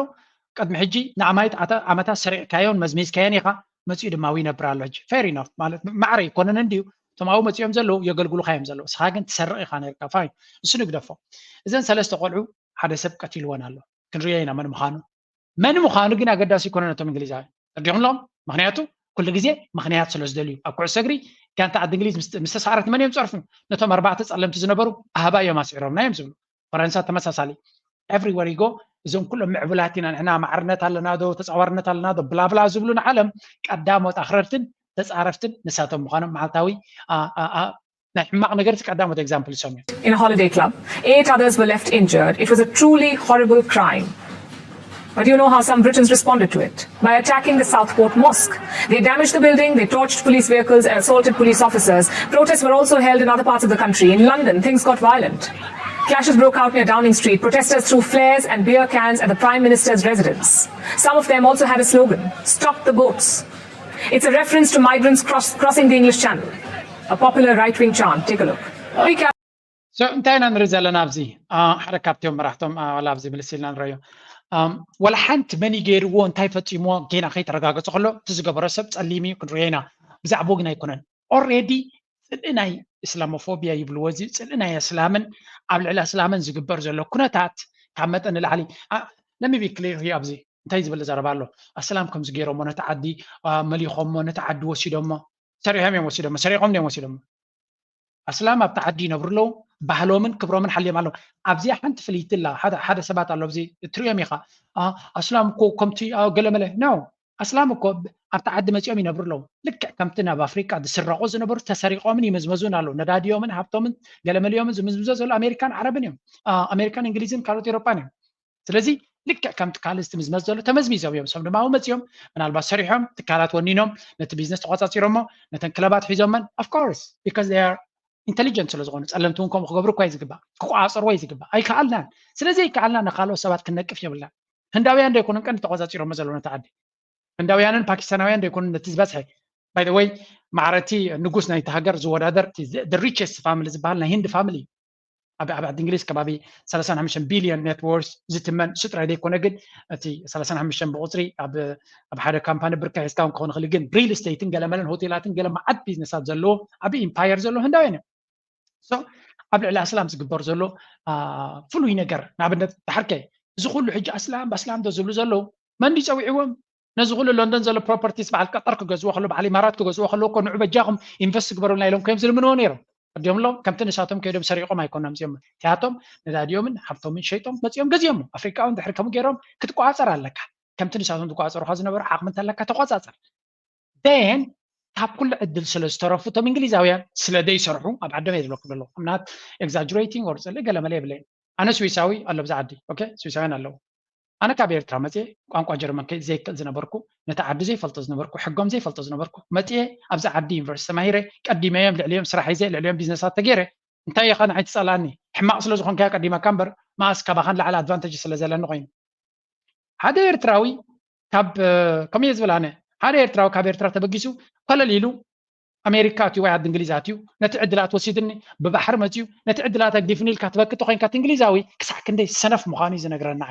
ቅድሚ ሕጂ ንኣማይት ዓመታት ሰሪዕካዮን መዝሚዝካዮን ኢኻ፣ መፂኡ ድማ ይነብር ኣሎ። ሕጂ fair enough ማለት ማዕረ ኣይኮነን እንድዩ። እቶም ኣብኡ መፂኦም ዘለዉ የገልግሉኻ እዮም ዘለዉ። እስኻ ግን ትሰርቕ ኢኻ ነርካ። ፋይን፣ እሱ ንግደፎ። እዘን ሰለስተ ቆልዑ ሓደ ሰብ ቀቲልወን ኣሎ። ክንሪኦ ኢና መን ምዃኑ። መን ምዃኑ ግን ኣገዳሲ ኣይኮነን ነቶም እንግሊዛውያን። ተረዲኹም ኣለኹም? ምኽንያቱ ኩሉ ግዜ ምኽንያት ስለ ዝደልዩ። ኣብ ኩዕሶ እግሪ ጋንታ ዓዲ እንግሊዝ ምስ ተሳዕረት መን እዮም ዝፀርፉ? ነቶም ኣርባዕተ ጸለምቲ ዝነበሩ ኣህባይ እዮም ኣስዒሮምና እዮም ዝብሉ። ፈረንሳ ተመሳሳሊ። Everywhere you go እዞም ኩሎም ምዕቡላት ኢና ንሕና ማዕርነት ኣለና ዶ ተፃዋርነት ኣለና ዶ ብላብላ ዝብሉ ንዓለም ቀዳሞት ኣኽረርትን ተፃረፍትን ንሳቶም ምዃኖም መዓልታዊ ናይ ሕማቕ ነገር እቲ ቀዳሞት ኤግዛምፕል እሶም እዮም። In a holiday club, eight others were left injured. It was a truly horrible crime. But you know how some Britons responded to it? By attacking the Southport Mosque. They damaged the building, they torched police vehicles and assaulted police officers. Protests were also held in other parts of the country. In London, things got violent. Clashes broke out near Downing Street. Protesters threw flares and beer cans at the Prime Minister's residence. Some of them also had a slogan, "Stop the boats." It's a reference to migrants cross, crossing the English Channel. A popular right-wing chant. Take a look. We can So እንታይ ኢና ንርኢ ዘለና ኣብዚ ሓደ ካብቲኦም መራሕቶም ዋላ ኣብዚ ምልስ ኢልና ንረዮ። ወላ ሓንቲ መን ገይርዎ እንታይ ፈፂምዎ ገና ከይተረጋገፀ ከሎ እቲ ዝገበሮ ሰብ ፀሊም እዩ ክንሪኦ ኢና። ብዛዕባኡ ግን ኣይኮነን። ኦሬዲ ፅልኢ ናይ እስላሞፎቢያ ይብልዎ እዚ ፅልኢ ናይ እስላምን ኣብ ልዕሊ እስላምን ዝግበር ዘሎ ኩነታት ካብ መጠን ንላዕሊ ለሚቢ ክሊር ኣብዚ እንታይ ዝብል ዘረባ ኣሎ። ኣስላም ከምዚ ገይሮሞ ነቲ ዓዲ መሊኾሞ ነቲ ዓዲ ወሲዶሞ ሰሪሖም እዮም ወሲዶሞ ሰሪሖም እዮም ወሲዶሞ ኣስላም ኣብቲ ዓዲ ይነብሩ ኣለዉ። ባህሎምን ክብሮምን ሓልዮም ኣለዉ። ኣብዚኣ ሓንቲ ፍልይቲ ኣላ። ሓደ ሰባት ኣሎ ኣብዚ እትሪኦም ኢኻ። ኣስላም እኮ ከምቲ ገለመለ ነው። ኣስላም እኮ ኣብቲ ዓዲ መፂኦም ይነብሩ ኣለዉ። ልክዕ ከምቲ ናብ ኣፍሪቃ ዝስረቑ ዝነበሩ ተሰሪቖምን ይምዝመዙን ኣለዉ። ነዳዲዮምን ሃብቶምን ገለመሊዮምን ዝምዝምዞ ዘሎ ኣሜሪካን ዓረብን እዮም። ኣሜሪካን እንግሊዝን ካልኦት ኤሮጳን እዮም። ስለዚ ልክዕ ከምቲ ካልእ ዝትምዝመዝ ዘሎ ተመዝሚዞም እዮም። እሶም ድማ ኣብኡ መፂኦም ምናልባት ሰሪሖም ትካላት ወኒኖም ነቲ ቢዝነስ ተቆፃፂሮሞ ነተን ክለባት ሒዞመን of course because they are intelligent ስለ ዝኾኑ ጸለምቲ እውን ከምኡ ክገብሩ እኳ እዩ ዝግባእ ክቆፃፀርዎ እዩ ዝግባእ ኣይከኣልናን ስለዚ ኣይከኣልና ንካልኦት ሰባት ክንነቅፍ የብልና ህንዳውያን ዶ ኣይኮኑን ቀንዲ ተቆፃፂሮሞ ዘለዉ ነቲ ዓዲ ህንዳውያንን ፓኪስታናውያን ዶ ኣይኮኑን ነቲ ዝበዝሐ by the way ማዕረቲ ንጉስ ናይቲ ሃገር ዝወዳደር richest family ዝበሃል ናይ ህንዲ family ኣብ ዓዲ እንግሊዝ ከባቢ ሰላሳን ሓሙሽተን ቢልዮን net worth ዝትመን እሱ ጥራይ ዘይኮነ ግን እቲ ሰላሳን ሓሙሽተን ብቁፅሪ ኣብ ሓደ ካምፓኒ ብርካ ሒዝካ ክኸውን ይኽእል ግን ሪል ስቴትን ገለመለን ሆቴላትን ገለ መዓት ቢዝነሳት ዘለዎ ዓብዪ ኢምፓየር ዘለዎ ህንዳውያን እዮም ኣብ ልዕሊ ኣስላም ዝግበር ዘሎ ፍሉይ ነገር ንኣብነት ድሓርከ እዚ ኩሉ ሕጂ ኣስላም ብኣስላም ዶ ዝብሉ ዘለዉ መን ድዩ ፀዊዕዎም ነዚ ኩሉ ሎንደን ዘሎ ፕሮፐርቲስ በዓል ቀጠር ክገዝዎ ከሎ በዓል ኢማራት ክገዝዎ ከለዉ እኮ ንዑ በጃኹም ኢንቨስት ግበሩልና ኢሎም ኮይም ዝልምንዎ ነይሮም ወዲኦም ኣለዉ ከምቲ ንሳቶም ከይዶም ሰሪቖም ኣይኮኖም እዚኦም እቲኣቶም ነዳዲኦምን ሃብቶምን ሸይጦም መፂኦም ገዚኦሞ ኣፍሪቃ እውን ድሕሪ ከምኡ ገይሮም ክትቆፃፀር ኣለካ ከምቲ ንሳቶም ዝቆፃፀሩካ ዝነበሩ ዓቕሚ እንተለካ ተቆፃፀር then ካብ ኩሉ ዕድል ስለ ዝተረፉ እቶም እንግሊዛውያን ስለ ዘይሰርሑ ኣብ ዓዶም እየ ዝብለኩም ዘለኹ I'm not exaggerating or ፅልኢ ገለመለ የብለይን ኣነ ስዊሳዊ ኣሎ ብዛ ዓዲ okay ስዊሳውያን ኣለዉ ኣነ ካብ ኤርትራ መፅየ ቋንቋ ጀርመን ዘይክእል ዝነበርኩ ነቲ ዓዲ ዘይፈልጦ ዝነበርኩ ሕጎም ዘይፈልጦ ዝነበርኩ መፅየ ኣብዚ ዓዲ ዩኒቨርሲቲ ተማሂረ ቀዲመዮም ልዕሊኦም ስራሕ ሒዘ ልዕሊኦም ቢዝነሳት ተገይረ እንታይ ኢኻ ንዓይ ትፀልኣኒ ሕማቕ ስለ ዝኾንካዮ ቀዲመካ እምበር መኣስ ካባኻ ንላዕሊ ኣድቫንቴጅ ስለ ዘለኒ ኮይኑ ሓደ ኤርትራዊ ካብ ከምኡ እየ ዝብል ኣነ ሓደ ኤርትራዊ ካብ ኤርትራ ተበጊሱ ኮለል ኢሉ ኣሜሪካ ኣትዩ ወይ ዓዲ እንግሊዝ ኣትዩ ነቲ ዕድላት ወሲድኒ ብባሕሪ መፅዩ ነቲ ዕድላት ኣግዲፍኒ ኢልካ ትበኪ ተኮይንካ እቲ እንግሊዛዊ ክሳዕ ክንደይ ሰነፍ ምዃኑ እዩ ዝነግረና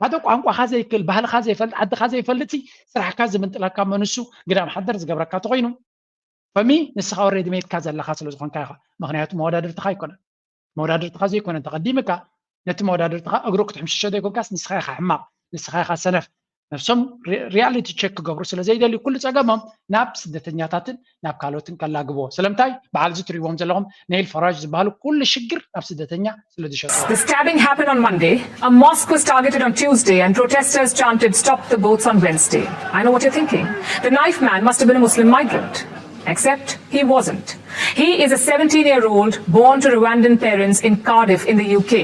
ሓደ ቋንቋኻ ዘይክእል ባህልኻ ዘይፈልጥ ዓድኻ ዘይፈልጥ ስራሕካ ዝምንጥለካ መንሱ ግዳም ሓደር ዝገብረካ ተኮይኑ ፈሚ ንስኻ ወረዲ መይትካ ዘለኻ ስለ ዝኾንካ ኢኻ ምክንያቱ መወዳድርትኻ ኣይኮነን መወዳድርትኻ ዘይኮነ ተቐዲምካ ነቲ መወዳድርትኻ እግሩ ክትሕምሽሾ ዘይኮንካስ ንስኻ ኢኻ ሕማቕ ንስኻ ኢኻ ሰነፍ ነብሶም ሪያሊቲ ቸክ ክገብሩ ስለ ዘይደልዩ ኩሉ ጸገሞም ናብ ስደተኛታትን ናብ ካልኦትን ከላግብዎ ስለምንታይ በዓል እዚ ትሪእዎም ዘለኹም ነይል ፈራጅ ዝበሃሉ ኩሉ ሽግር ናብ ስደተኛ ስለ ዝሸጡ The stabbing happened on Monday. A mosque was targeted on Tuesday and protesters chanted stop the boats on Wednesday. I know what you're thinking. The knife man must have been a Muslim migrant. Except he wasn't. He is a seventeen year old born to Rwandan parents in Cardiff in the U K.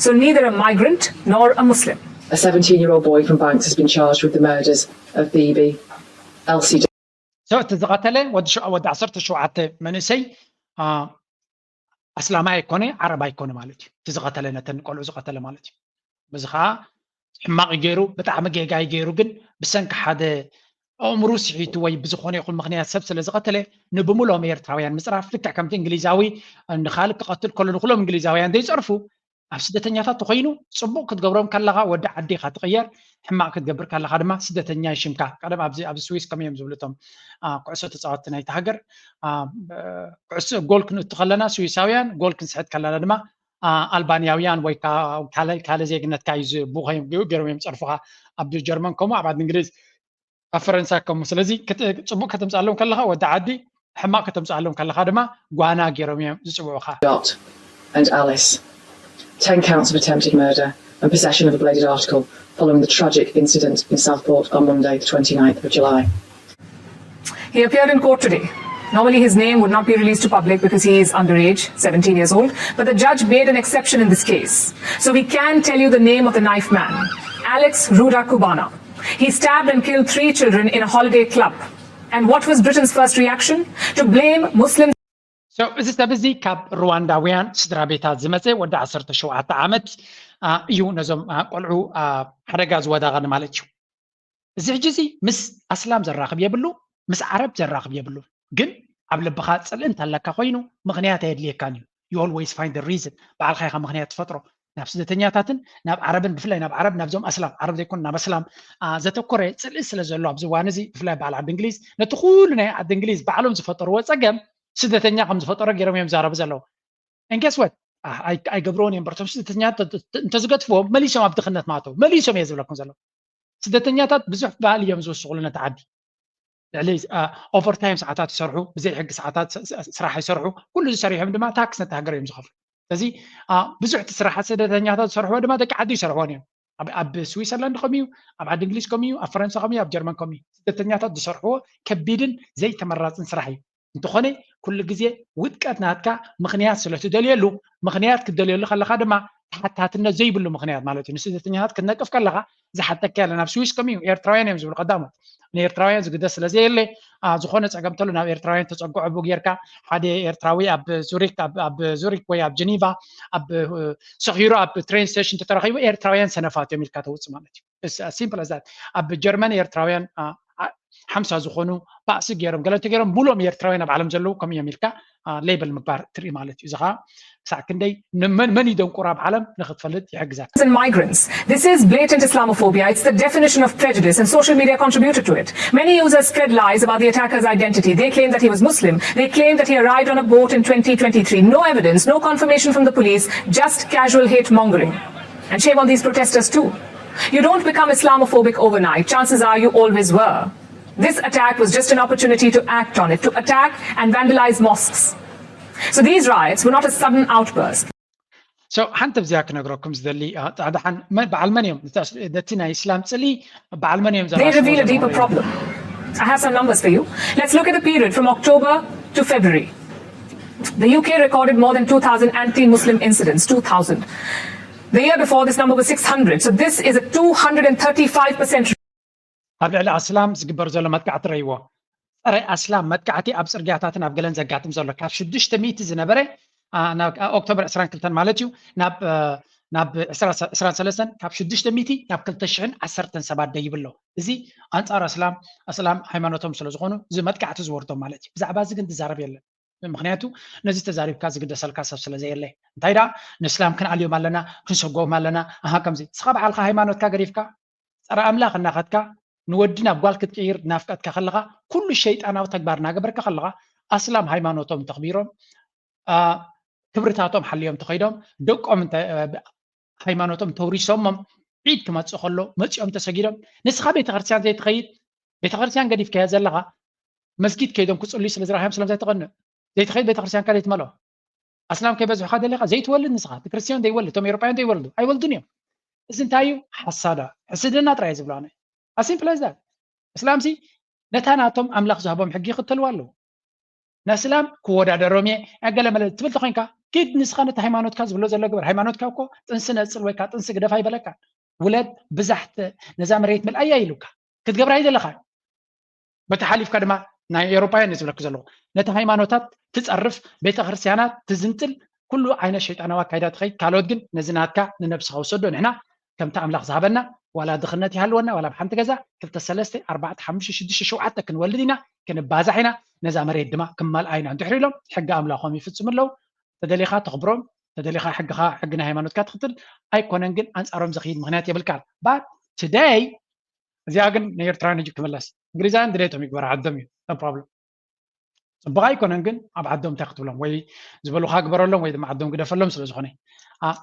So neither a migrant nor a Muslim. A seventeen year old boy from Banks has been charged with the murders of Bibi, Elsie. So እቲ ዝቐተለ ወዲ ዓሰርተ ሸውዓተ መንእሰይ ኣስላማይ ኣይኮነ ዓረብ ኣይኮነ ማለት እዩ። እቲ ዝቐተለ ነተን ቆልዑ ዝቐተለ ማለት እዩ። በዚ ከዓ ሕማቕ ገይሩ ብጣዕሚ ጌጋ ገይሩ ግን ብሰንኪ ሓደ ኣእምሩ ስሒቱ ወይ ብዝኾነ ይኹን ምኽንያት ሰብ ስለ ዝቐተለ ንብምሎም ኤርትራውያን ምፅራፍ ልክዕ ከምቲ እንግሊዛዊ ንኻልእ ክቐትል ከሎ ንኩሎም እንግሊዛውያን ዘይፀርፉ ኣብ ስደተኛታት ተኾይኑ ፅቡቕ ክትገብሮም ከለኻ ወዲ ዓዲ ኢኻ ትቕየር ሕማቕ ክትገብር ከለኻ ድማ ስደተኛ ይሽምካ ቀደም ኣብዚ ኣብዚ ስዊስ ከምኡ እዮም ዝብሉ እቶም ኩዕሶ ተፃወትቲ ናይቲ ሃገር ኩዕሶ ጎል ክንእቱ ከለና ስዊሳውያን ጎል ክንስሕት ከለና ድማ ኣልባንያውያን ወይ ካልእ ዜግነትካ እዩ ዝብኡ ገይሮም እዮም ፀርፉኻ ኣብ ጀርመን ከምኡ ኣብ ዓዲ እንግሊዝ ኣብ ፈረንሳ ከምኡ ስለዚ ፅቡቅ ከተምፅኣሎም ከለካ ወዲ ዓዲ ሕማቅ ከተምፅኣሎም ከለካ ድማ ጓና ገይሮም እዮም ዝፅውዑካ Dot and Alice. Ten counts of attempted murder and possession of a bladed article following the tragic incident in Southport on Monday, the twenty-ninth of July. He appeared in court today. Normally, his name would not be released to public because he is underage, seventeen years old, but the judge made an exception in this case. So we can tell you the name of the knife man, Alex Ruda Kubana. He stabbed and killed three children in a holiday club. And what was Britain's first reaction? To blame Muslims. So, እዚ ሰብ እዚ ካብ ሩዋንዳውያን ስድራ ቤታት ዝመፀ ወዲ ዓሰርተ ሸውዓተ ዓመት እዩ ነዞም ቆልዑ ሓደጋ ዝወዳቐኒ ማለት እዩ እዚ ሕጂ እዚ ምስ ኣስላም ዘራኽብ የብሉ ምስ ዓረብ ዘራኽብ የብሉ ግን ኣብ ልብኻ ፅልኢ እንተለካ ኮይኑ ምኽንያት ኣየድልየካን እዩ you always find the reason ባዕልኻ ኢኻ ምኽንያት ትፈጥሮ ናብ ስደተኛታትን ናብ ዓረብን፣ ብፍላይ ናብ ዓረብ፣ ናብዞም ኣስላም፣ ዓረብ ዘይኮኑ ናብ ኣስላም ዘተኮረ ጽልኢ ስለ ዘሎ ኣብዚ እዋን እዚ፣ ብፍላይ በዓል ዓዲ እንግሊዝ ነቲ ኩሉ ናይ ዓዲ እንግሊዝ ባዕሎም ዝፈጠርዎ ጸገም ስደተኛ ከም ዝፈጠሮ ገይሮም እዮም ዝዛረቡ ዘለዉ። And guess what? ኣይገብርዎን እዮም። በርቶም ስደተኛታት እንተዝገድፍዎም መሊሶም ኣብ ድኽነት ማተው መሊሶም እየ ዝብለኩም ዘለዉ። ስደተኛታት ብዙሕ ባህል እዮም ዝውስኹሉ ነቲ ዓዲ። ልዕሊ ኦቨርታይም ሰዓታት ይሰርሑ፣ ብዘይ ሕጊ ሰዓታት ስራሕ ይሰርሑ። ኩሉ ዝሰሪሖም ድማ ታክስ ነቲ ሃገር እዮም ዝኸፍሉ። ስለዚ ብዙሕ እቲ ስራሓት ስደተኛታት ዝሰርሕዎ ድማ ደቂ ዓዲ ይሰርሕዎን እዮም። ኣብ ስዊሰርላንድ ከምኡ እዩ፣ ኣብ ዓዲ እንግሊዝ ከምኡ እዩ፣ ኣብ ፈረንሳ ከምኡ እዩ፣ ኣብ ጀርመን ከምኡ እዩ። ስደተኛታት ዝሰርሕዎ ከቢድን ዘይተመራፅን ስራሕ እዩ። እንተኾነ ኩሉ ግዜ ውድቀት ናትካ ምኽንያት ስለ ትደልየሉ፣ ምኽንያት ክትደልየሉ ከለኻ ድማ ተሓታትነት ዘይብሉ ምኽንያት ማለት እዩ። ንስደተኛታት ክትነቅፍ ከለኻ ዝሓተካ የለን። ኣብ ስዊስ ከምኡ እዩ፣ ኤርትራውያን እዮም ዝብሉ ቀዳሞት። ንኤርትራውያን ዝግደስ ስለ ዘየለ ዝኾነ ፀገም ተሎ ናብ ኤርትራውያን ተፀግዖ ቡ ጌርካ ሓደ ኤርትራዊ ኣብ ዙሪክ ኣብ ዙሪክ ወይ ኣብ ጀኒቫ ኣብ ሰኺሩ ኣብ ትሬን ስቴሽን ተተረኺቡ ኤርትራውያን ሰነፋት እዮም ኢልካ ተውፅእ ማለት እዩ። ሲምፕል ዛት። ኣብ ጀርመን ኤርትራውያን ሓምሳ ዝኾኑ ባእሲ ገይሮም ገለ እንተገይሮም ሙሉኦም ኤርትራውያን ኣብ ዓለም ዘለዉ ከም እዮም ኢልካ ሌብል ምግባር ትርኢ ማለት እዩ። እዚ ከዓ ክሳዕ ክንደይ መን እዩ ደንቁር ኣብ ዓለም ንክትፈልጥ ይሕግዘካ። And migrants. This is blatant Islamophobia. It's the definition of prejudice, and social media contributed to it. Many users spread lies about the attacker's identity. They claim that he was Muslim. They claim that he arrived on a boat in twenty twenty-three. No evidence, no confirmation from the police, just casual hate mongering. And shame on these protesters too. You don't become Islamophobic overnight. Chances are you always were. This attack was just an opportunity to act on it, to attack and vandalize mosques. So these riots were not a sudden outburst. So ሓንቲ ኣብዚኣ ክነግረኩም ዝደሊ ዳሓን በዓል መን እዮም ነቲ ናይ እስላም ፅሊ በዓል መን እዮም? They reveal a deeper problem. I have some numbers for you. Let's look at the period from October to February. The U K recorded more than two thousand anti-Muslim incidents, two thousand. The year before, this number was six hundred. So this is a two hundred and thirty-five percent. ኣብ ልዕሊ ኣስላም ዝግበር ዘሎ መጥቃዕቲ ረይዎ። ጸረ ኣስላም መጥቃዕቲ ኣብ ጽርግያታትን ኣብ ገለን ዘጋጥም ዘሎ ካብ ሽዱሽተ ሚእቲ ዝነበረ ኦክቶበር ዕስራን ክልተን ማለት እዩ ናብ ናብ ዕስራን ሰለስተን ካብ ሽዱሽተ ሚእቲ ናብ ክልተ ሽሕን ዓሰርተን ሰባት ደይብሎ። እዚ ኣንጻር ኣስላም ኣስላም ሃይማኖቶም ስለ ዝኾኑ እዚ መጥቃዕቲ ዝወርዶም ማለት እዩ። ብዛዕባ እዚ ግን ዝዛረብ የለን። ምክንያቱ ነዚ ተዛሪብካ ዝግደሰልካ ሰብ ስለ ዘየለ። እንታይ ደኣ ንእስላም ክንኣልዮም ኣለና፣ ክንሰጎም ኣለና። ኣሃ ከምዚ ንስኻ በዓልካ ሃይማኖትካ ገዲፍካ ጸረ ኣምላኽ እናኸድካ ንወዲ ናብ ጓል ክትቅይር እናፍቀድካ ከለኻ ኩሉ ሸይጣናዊ ተግባር እናገበርካ ከለኻ ኣስላም ሃይማኖቶም እንተኽቢሮም ክብርታቶም ሓልዮም ተኸይዶም ደቆም ሃይማኖቶም ተውሪሶሞም ዒድ ክመፅእ ከሎ መፂኦም ተሰጊዶም ንስኻ ቤተክርስትያን ዘይትኸይድ ቤተክርስትያን ገዲፍካዮ ዘለኻ መስጊድ ከይዶም ክፅልዩ ስለ ዝረኣዮም ስለምንታይ ትቐንእ? ዘይትኸይድ ቤተክርስትያንካ ዘይትመልኦ ኣስላም ከይበዝሑካ ደሊኻ ዘይትወልድ ንስኻ እቲ ክርስትያን ዘይወልድ እቶም ኤሮጳውያን ዘይወልዱ ኣይወልዱን እዮም። እዚ እንታይ እዩ? ሓሳዳ ሕስድና ጥራይ ዝብሎ ኣነ ኣሲምፕል ዛት እስላምሲ ነታ ናቶም ኣምላኽ ዝሃቦም ሕጊ ይኽተልዋ ኣለዉ። ነስላም ክወዳደሮም እየ ገለመለ ትብል ተኮይንካ ኪድ ንስኻ ነቲ ሃይማኖትካ ዝብሎ ዘሎ ግበር። ሃይማኖትካ እኮ ጥንሲ ነጽል ወይ ከዓ ጥንሲ ግደፍ ኣይበለካ። ውለድ ብዛሕቲ ነዛ መሬት ምልኣያ ኢሉካ ክትገብራ ኣይደለኻ። በቲ ሓሊፍካ ድማ ናይ ኤሮፓውያን ዝብለክ ዘለኹ ነቲ ሃይማኖታት ትጸርፍ ቤተክርስትያናት ትዝንጥል ኩሉ ዓይነት ሸይጣናዊ ኣካይዳ ትኸይድ ካልኦት ግን ነዚ ናትካ ንነብስኻ ውሰዶ ንሕና ከምቲ ኣምላኽ ዝሃበና ዋላ ድኽነት ይሃልወና ዋላ ብሓንቲ ገዛ ክልተ ሰለስተ ኣርባዕተ ሓሙሽተ ሽዱሽተ ሸውዓተ ክንወልድ ኢና ክንባዛሕ ኢና ነዛ መሬት ድማ ክመልኣ ኢና እንድሕር ኢሎም ሕጊ ኣምላኾም ይፍፅሙ ኣለዉ ተደሊኻ ተኽብሮም ተደሊኻ ሕግኻ ሕጊ ናይ ሃይማኖትካ ትኽትል ኣይኮነን ግን ኣንፃሮም ዝኽይድ ምክንያት የብልካን but today እዚኣ ግን ንኤርትራውያን ሕጂ ክምለስ እንግሊዛውያን ድሌቶም ይግበራ ዓዶም እዩ no problem ፅቡቕ ኣይኮነን ግን ኣብ ዓዶም እንታይ ክትብሎም ወይ ዝበሉካ ግበረሎም ወይ ድማ ዓዶም ግደፈሎም ስለ ዝኾነ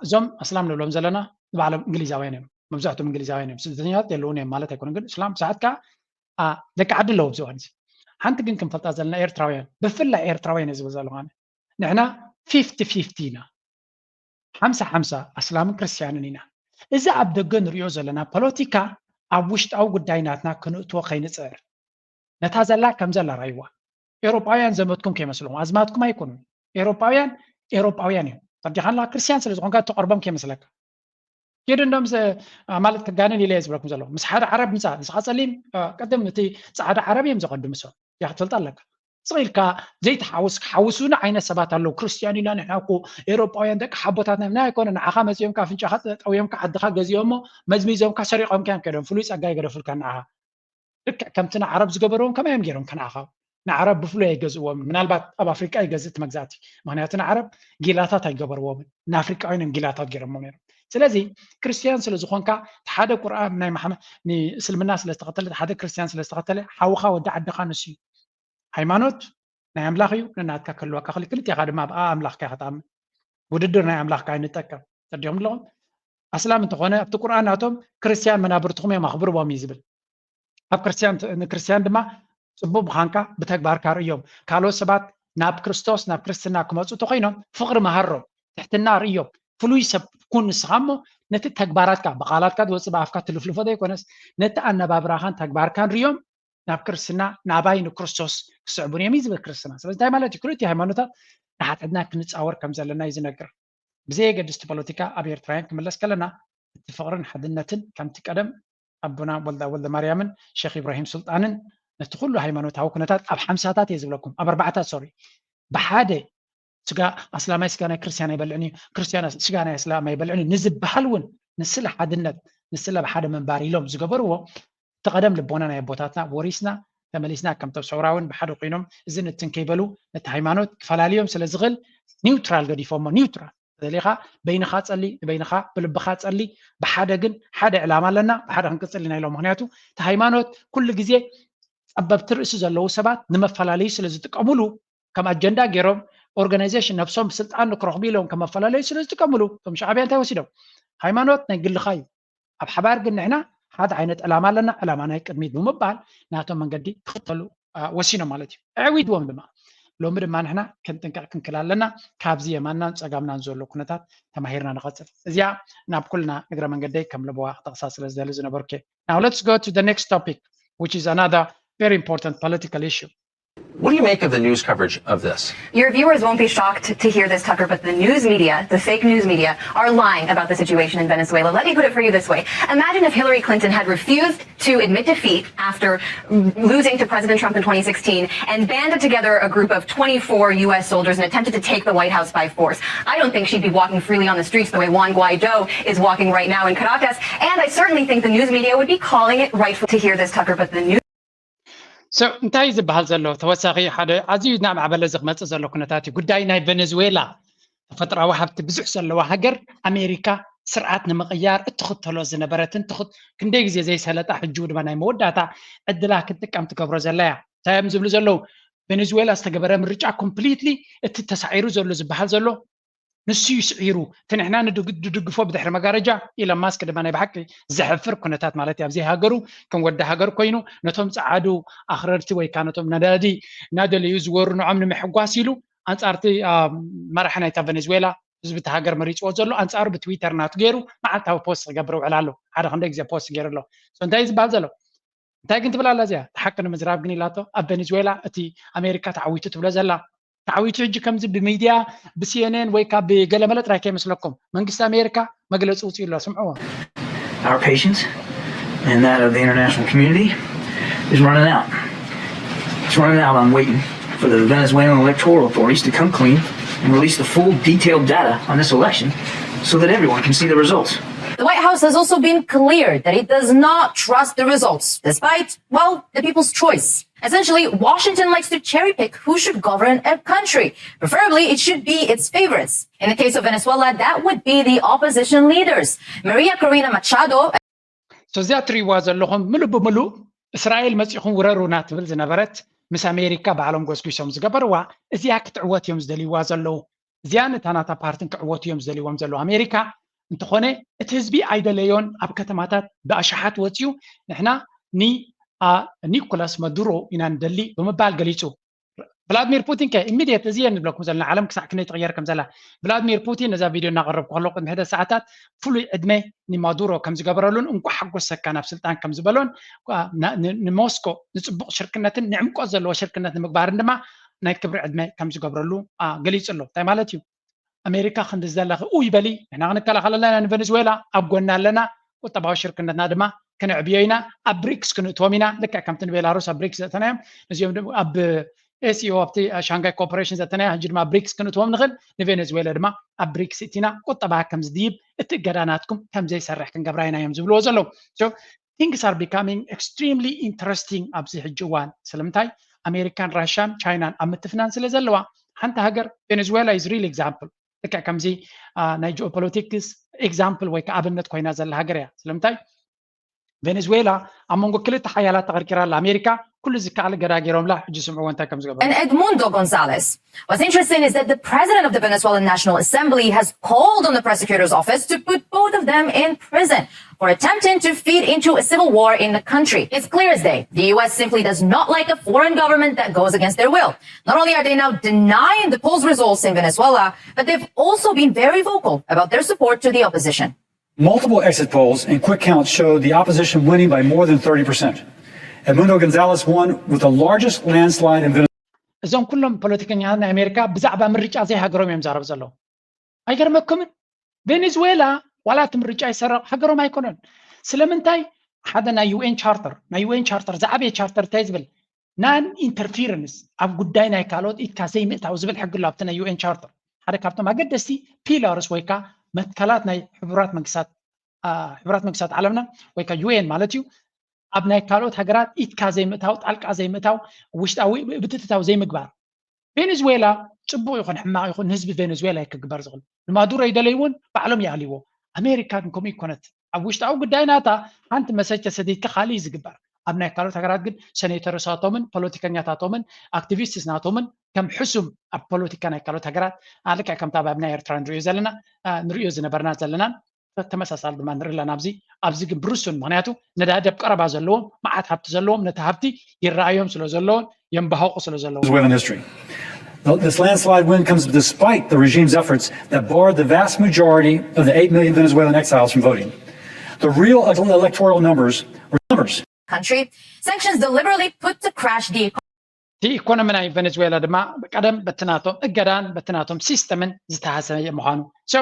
እዞም ኣስላም ንብሎም ዘለና ንባዕሎም እንግሊዛውያን እዮም መብዛሕትኦም እንግሊዛውያን እዮም ስደተኛታት የለውን እዮም ማለት ኣይኮነን ግን እስላም ብዙሓት ከዓ ደቂ ዓዲ ኣለዉ ኣብዚ እዋን እዚ ሓንቲ ግን ክንፈልጣ ዘለና ኤርትራውያን ብፍላይ ኤርትራውያን ዝብል ዘለኹ ኣነ ንሕና ፊፍቲ ፊፍቲ ኢና ሓምሳ ሓምሳ ኣስላምን ክርስትያንን ኢና እዚ ኣብ ደገ ንሪኦ ዘለና ፖለቲካ ኣብ ውሽጣዊ ጉዳይ ናትና ክንእትዎ ከይንፅዕር ነታ ዘላ ከም ዘላ ራይዋ ኤሮጳውያን ዘመትኩም ከይመስልኹም ኣዝማትኩም ኣይኮኑን ኤሮጳውያን ኤሮጳውያን እዮም ተርዲኻንላ ክርስትያን ስለ ዝኾንካ እተቐርቦም ከይመስለካ ኪድ እንዶም ማለት ክጋንን ኢለ ዝብለኩም ዘለኹ ምስ ሓደ ዓረብ ምፃ ንስኻ ፀሊም ቅድም እቲ ፃዕዳ ዓረብ እዮም ዘቐድሙ ሰብ ያ ክትፈልጥ ኣለካ ስቕ ኢልካ ዘይተሓውስ ክሓውሱና ዓይነት ሰባት ኣለዉ ክርስትያን ኢና ንሕና እኮ ኤሮጳውያን ደቂ ሓቦታትና ኢና ኣይኮነ ንዓኻ መፂኦምካ ኣፍንጫኻ ጠውዮምካ ዓድኻ ገዚኦሞ መዝሚዞምካ ሰሪቖምካ እዮም ከይዶም ፍሉይ ፀጋ ይገደፉልካ ንዓኻ ልክዕ ከምቲ ንዓረብ ዝገበርዎም ከመይ እዮም ገይሮም ከንዓኻ ንዓረብ ብፍሉይ ኣይገዝእዎም ምናልባት ኣብ ኣፍሪቃ ይገዝእ እቲ መግዛእቲ ምክንያቱ ንዓረብ ጊላታት ኣይገበርዎምን ንኣፍሪቃውያን እዮም ጊላታት ገይሮሞ ነይሮም ስለዚ ክርስትያን ስለ ዝኾንካ፣ ሓደ ቁርኣን ናይ መሓመድ ንእስልምና ስለ ዝተኸተለ፣ ሓደ ክርስትያን ስለ ዝተኸተለ፣ ሓውኻ ወዲ ዓድኻ ንሱ እዩ። ሃይማኖት ናይ ኣምላኽ እዩ፣ ነናትካ ክህልወካ ክእል፣ ክልቲኻ ድማ ኣብ ኣምላኽካ ኢኻ ትኣምን። ውድድር ናይ ኣምላኽካ ኣይንጠቀም። ተዲኹም ኣለኹም? ኣስላም እንተኾነ ኣብቲ ቁርኣን ናቶም ክርስትያን መናብርትኹም እዮም ኣኽብርዎም እዩ ዝብል። ኣብ ክርስትያን ንክርስትያን ድማ ጽቡቕ ምዃንካ ብተግባርካ ርእዮም። ካልኦት ሰባት ናብ ክርስቶስ ናብ ክርስትና ክመጹ ተኾይኖም ፍቕሪ መሃሮም፣ ትሕትና ርእዮም። ፍሉይ ሰብ ኩን ንስኻ እሞ ነቲ ተግባራትካ ብቓላትካ ዝወጽእ ብኣፍካ ትልፍልፎ ዘይኮነስ ነቲ ኣነባብራኻን ተግባርካን ርእዮም ናብ ክርስትና ናባይ ንክርስቶስ ክስዕቡን እዮም እዩ ዝብል ክርስትና። ስለዚ እንታይ ማለት እዩ? ክልቲኡ ሃይማኖታት ንሓድሕድና ክንጻወር ከም ዘለና እዩ ዝነግር። ብዘየገድስ እቲ ፖለቲካ ኣብ ኤርትራውያን ክምለስ ከለና እቲ ፍቕርን ሓድነትን ከምቲ ቀደም ኣቦና ወልዳ ወልደ ማርያምን ሸክ ኢብራሂም ሱልጣንን ነቲ ኩሉ ሃይማኖታዊ ኩነታት ኣብ ሓምሳታት እየ ዝብለኩም ኣብ ኣርባዕታት ሶሪ ብሓደ ስጋ ኣስላማይ ስጋ ናይ ክርስቲያን ኣይበልዕን እዩ ክርስቲያን ስጋ ናይ ኣስላም ኣይበልዕን እዩ ንዝበሃል እውን ንስለ ሓድነት ንስለ ብሓደ ምንባር ኢሎም ዝገበርዎ እቲ ቀደም ልቦና ናይ ኣቦታትና ወሪስና ተመሊስና ከምቶም ሰውራውን ብሓደ ኮይኖም እዚ ንትን ከይበሉ ነቲ ሃይማኖት ክፈላልዮም ስለ ዝኽእል ኒውትራል ገዲፎሞ ኒውትራል ተደሊኻ በይንኻ ጸሊ ንበይንኻ ብልብኻ ጸሊ ብሓደ ግን ሓደ ዕላማ ኣለና ብሓደ ክንቅጽል ኢና ኢሎም ምክንያቱ እቲ ሃይማኖት ኩሉ ግዜ ጸበብቲ ርእሲ ዘለዉ ሰባት ንመፈላለዩ ስለ ዝጥቀሙሉ ከም ኣጀንዳ ገይሮም ኦርጋናይዜሽን ነብሶም ስልጣን ንክረኽቡ ኢሎም ከም መፈላለዩ ስለ ዝጥቀሙሉ እቶም ሻዕብያ እንታይ ወሲዶም ሃይማኖት ናይ ግልኻ እዩ ኣብ ሓባር ግን ንሕና ሓደ ዓይነት ዕላማ ኣለና ዕላማ ናይ ቅድሚት ብምባል ናቶም መንገዲ ክኽተሉ ወሲኖም ማለት እዩ ዕዊድዎም ድማ ሎሚ ድማ ንሕና ክንጥንቀቕ ክንክል ኣለና ካብዚ የማናን ፀጋምናን ዘሎ ኩነታት ተማሂርና ንቐፅል እዚኣ ናብ ኩልና እግረ መንገደይ ከም ለበዋ ክጠቕሳ ስለ ዝደሊ ዝነበርኩ now let's go to the next topic which is another very important political issue What do you make of the news coverage of this? Your viewers won't be shocked to hear this, Tucker, but the news media, the fake news media, are lying about the situation in Venezuela. Let me put it for you this way. Imagine if Hillary Clinton had refused to admit defeat after losing to President Trump in twenty sixteen and banded together a group of twenty-four U S soldiers and attempted to take the White House by force. I don't think she'd be walking freely on the streets the way Juan Guaido is walking right now in Caracas. And I certainly think the news media would be calling it rightful to hear this, Tucker, but the news So እንታይ እዩ ዝበሃል ዘሎ ተወሳኺ ሓደ ኣዝዩ እናማዕበለ ዝመፅእ ዘሎ ኩነታት እዩ ጉዳይ ናይ ቨነዝዌላ ተፈጥራዊ ሃብቲ ብዙሕ ዘለዋ ሃገር ኣሜሪካ ስርዓት ንምቕያር እትኽተሎ ዝነበረትን ክንደይ ግዜ ዘይሰለጣ ሕጂ ድማ ናይ መወዳእታ ዕድላ ክትጥቀም ትገብሮ ዘላ እያ እንታይ እዮም ዝብሉ ዘለዉ ቨነዝዌላ ዝተገበረ ምርጫ ኮምፕሊትሊ እቲ ተሳዒሩ ዘሎ ዝበሃል ዘሎ ንሱ እዩ ስዒሩ እቲ ንሕና ንድግፎ ብድሕሪ መጋረጃ ኢሎን ማስክ ድማ ናይ ብሓቂ ዘሕፍር ኩነታት ማለት እዩ ኣብዘይ ሃገሩ ከም ወዲ ሃገር ኮይኑ ነቶም ፀዓዱ ኣኽረርቲ ወይ ከዓ ነቶም ነዳዲ እናደለዩ ዝወሩ ንዖም ንምሕጓስ ኢሉ ኣንፃርቲ መራሒ ናይታ ቨነዝዌላ ህዝቢ እቲ ሃገር መሪፅዎ ዘሎ ኣንፃሩ ብትዊተር ናቱ ገይሩ መዓልታዊ ፖስት ክገብር ውዕል ኣሎ ሓደ ክንደ ግዜ ፖስት ገይሩ ኣሎ እንታይ ዝበሃል ዘሎ እንታይ ግን ትብል ኣላ እዚኣ ሓቂ ንምዝራብ ግን ኢላቶ ኣብ ቨኔዝዌላ እቲ ኣሜሪካ ተዓዊቱ ትብሎ ዘላ ተዓዊቱ ሕጂ ከምዚ ብሚድያ ብሲኤንኤን ወይ ካብ ብገለመለ ጥራይ ከይመስለኩም መንግስቲ ኣሜሪካ መግለፂ ውፅኡ ኣሎ ስምዕዎ Our patience and that of the international community is running out. It's running out on waiting for the Venezuelan electoral authorities to come clean and release the full detailed data on this election so that everyone can see the results. The White House has also been clear that it does not trust the results, despite, well, the people's choice. Essentially, Washington likes to cherry pick who should govern a country. Preferably, it should be its favorites. In the case of Venezuela, that would be the opposition leaders. Maria Corina Machado. So እዚኣ ትሪእዋ ዘለኹም ምሉእ ብምሉእ እስራኤል መፂኹም ውረሩና ትብል ዝነበረት ምስ ኣሜሪካ ባዕሎም ጎስጒሶም ዝገበርዋ እዚኣ ክትዕወት እዮም ዝደልይዋ ዘለዉ እዚኣን እታ ናታ ፓርትን ክዕወቱ እዮም ዝደልይዎም ዘለዉ ኣሜሪካ እንተኾነ እቲ ህዝቢ ኣይደለዮን ኣብ ከተማታት ብኣሽሓት ወፅዩ ንሕና ኒኮላስ መዱሮ ኢና ንደሊ ብምባል ገሊፁ ቭላድሚር ፑቲን ከ ኢሚድየት እዚ እየ ንብለኩም ዘለና ዓለም ክሳዕ ክንደይ ትቕየር ከም ዘላ ቭላድሚር ፑቲን ነዛ ቪድዮ እናቐረብኩ ከሎ ቅድሚ ሕደ ሰዓታት ፍሉይ ዕድመ ንማዱሮ ከም ዝገበረሉን እንኳ ሓጎሰካ ናብ ስልጣን ከም ዝበሎን ንሞስኮ ንፅቡቕ ሽርክነትን ንዕምቆት ዘለዎ ሽርክነት ንምግባርን ድማ ናይ ክብሪ ዕድመ ከም ዝገብረሉ ገሊፁ ኣሎ እንታይ ማለት እዩ ኣሜሪካ ክንዲ ዘለኺ ኡ ይበሊ ንሕና ክንከላኸለላ ኢና ንቨነዝዌላ ኣብ ጎና ኣለና ቁጠባዊ ሽርክነትና ድማ ክነዕብዮ ኢና ኣብ ብሪክስ ክንእትዎም ኢና ልክዕ ከምቲ ንቤላሩስ ኣብ ብሪክስ ዘእተናዮም እዚኦም ኣብ ኤስኢኦ ኣብቲ ሻንጋይ ኮርፖሬሽን ዘተናዮ ሕጂ ድማ ብሪክስ ክንእትዎም ንኽእል ንቬኔዝዌላ ድማ ኣብ ብሪክስ እቲና ቁጠባ ከም ዝድይብ እቲ እገዳ ናትኩም ከም ዘይሰርሕ ክንገብራ ኢና እዮም ዝብልዎ ዘለዉ things are becoming extremely interesting ኣብዚ ሕጂ እዋን ስለምንታይ ኣሜሪካን ራሽያን ቻይናን ኣብ ምትፍናን ስለ ዘለዋ ሓንቲ ሃገር ቬኔዝዌላ is real example ልክዕ ከምዚ ናይ ጂኦፖለቲክስ example ወይ ከዓ ኣብነት ኮይና ዘላ ሃገር እያ። ስለምንታይ? ቬኔዙዌላ ኣብ መንጎ ክልተ ሓያላት ተቐርቂራ ኣላ። ኣሜሪካ ኩሉ ዝከኣል ገዳ ገይሮምላ። ሕጂ ስምዕዎ እንታይ ከም ዝገበሩ። And Edmundo Gonzalez. What's interesting is that the president of the Venezuelan National Assembly has called on the prosecutor's office to put both of them in prison for attempting to feed into a civil war in the country. It's clear as day. The U S simply does not like a foreign government that goes against their will. Not only are they now denying the polls results in Venezuela, but they've also been very vocal about their support to the opposition. Multiple exit polls and quick counts showed the opposition winning by more than thirty percent. Edmundo Gonzalez won with the largest landslide in Venezuela. እዞም ኩሎም ፖለቲከኛታት ናይ ኣሜሪካ ብዛዕባ ምርጫ ዘይሃገሮም እዮም ዛረብ ዘለዉ። ኣይገርመኩምን? ቬኔዙዌላ ዋላ እቲ ምርጫ ይሰረቕ ሃገሮም ኣይኮነን። ስለምንታይ? ሓደ ናይ ዩ ኤን ቻርተር፣ ናይ ዩ ኤን ቻርተር ዝዓበየ ቻርተር እንታይ ዝብል? Non interference፣ ኣብ ጉዳይ ናይ ካልኦት ኢድካ ዘይምእታው ዝብል ሕጊ ኣሎ ኣብቲ ናይ ዩ ኤን ቻርተር። ሓደ ካብቶም ኣገደስቲ ፒላርስ ወይ ከዓ መትከላት ናይ ሕቡራት መንግስታት፣ ሕቡራት መንግስታት ዓለምና ወይ ከዓ ዩ ኤን ማለት እዩ። ኣብ ናይ ካልኦት ሃገራት ኢድካ ዘይምእታው፣ ጣልቃ ዘይምእታው፣ ውሽጣዊ ብትትታው ዘይምግባር። ቬኔዙዌላ ጽቡቕ ይኹን ሕማቕ ይኹን ንህዝቢ ቬኔዙዌላ እዩ ክግበር ዝኽእል። ንማዱሮ ይደለይ እውን ባዕሎም ይኣልይዎ። ኣሜሪካ ግን ከምኡ ይኮነት። ኣብ ውሽጣዊ ጉዳይ ናታ ሓንቲ መሰጅ ተሰዲድካ ካልእ እዩ ዝግበር። ኣብ ናይ ካልኦት ሃገራት ግን ሰኔተርሳቶምን ፖለቲከኛታቶምን ኣክቲቪስትስ ናቶምን ከም ሕሱም ኣብ ፖለቲካ ናይ ካልኦት ሃገራት ልክዕ ከምታ ኣብ ናይ ኤርትራ ንሪኦ ዘለና ንሪኦ ዝነበርና ዘለናን ተመሳሳሊ ድማ ንርኢ ኣለና። ኣብዚ ኣብዚ ግን ብርሱን ምክንያቱ ነዳዲ ኣብ ቀረባ ዘለዎም መዓት ሃብቲ ዘለዎም ነቲ ሃብቲ ይረኣዮም ስለ ዘለዎም የንባህቑ ስለ ዘለዎም Venezuelan history. This landslide win comes despite the regime's efforts that barred the vast majority of the eight million Venezuelan exiles from voting. The real electoral numbers were numbers. Country sanctions deliberately put to crash the እቲ ኢኮኖሚ ናይ ቬኔዙዌላ ድማ ቀደም በቲ ናቶም እገዳን በቲ ናቶም ሲስተምን ዝተሃሰየ ምዃኑ። So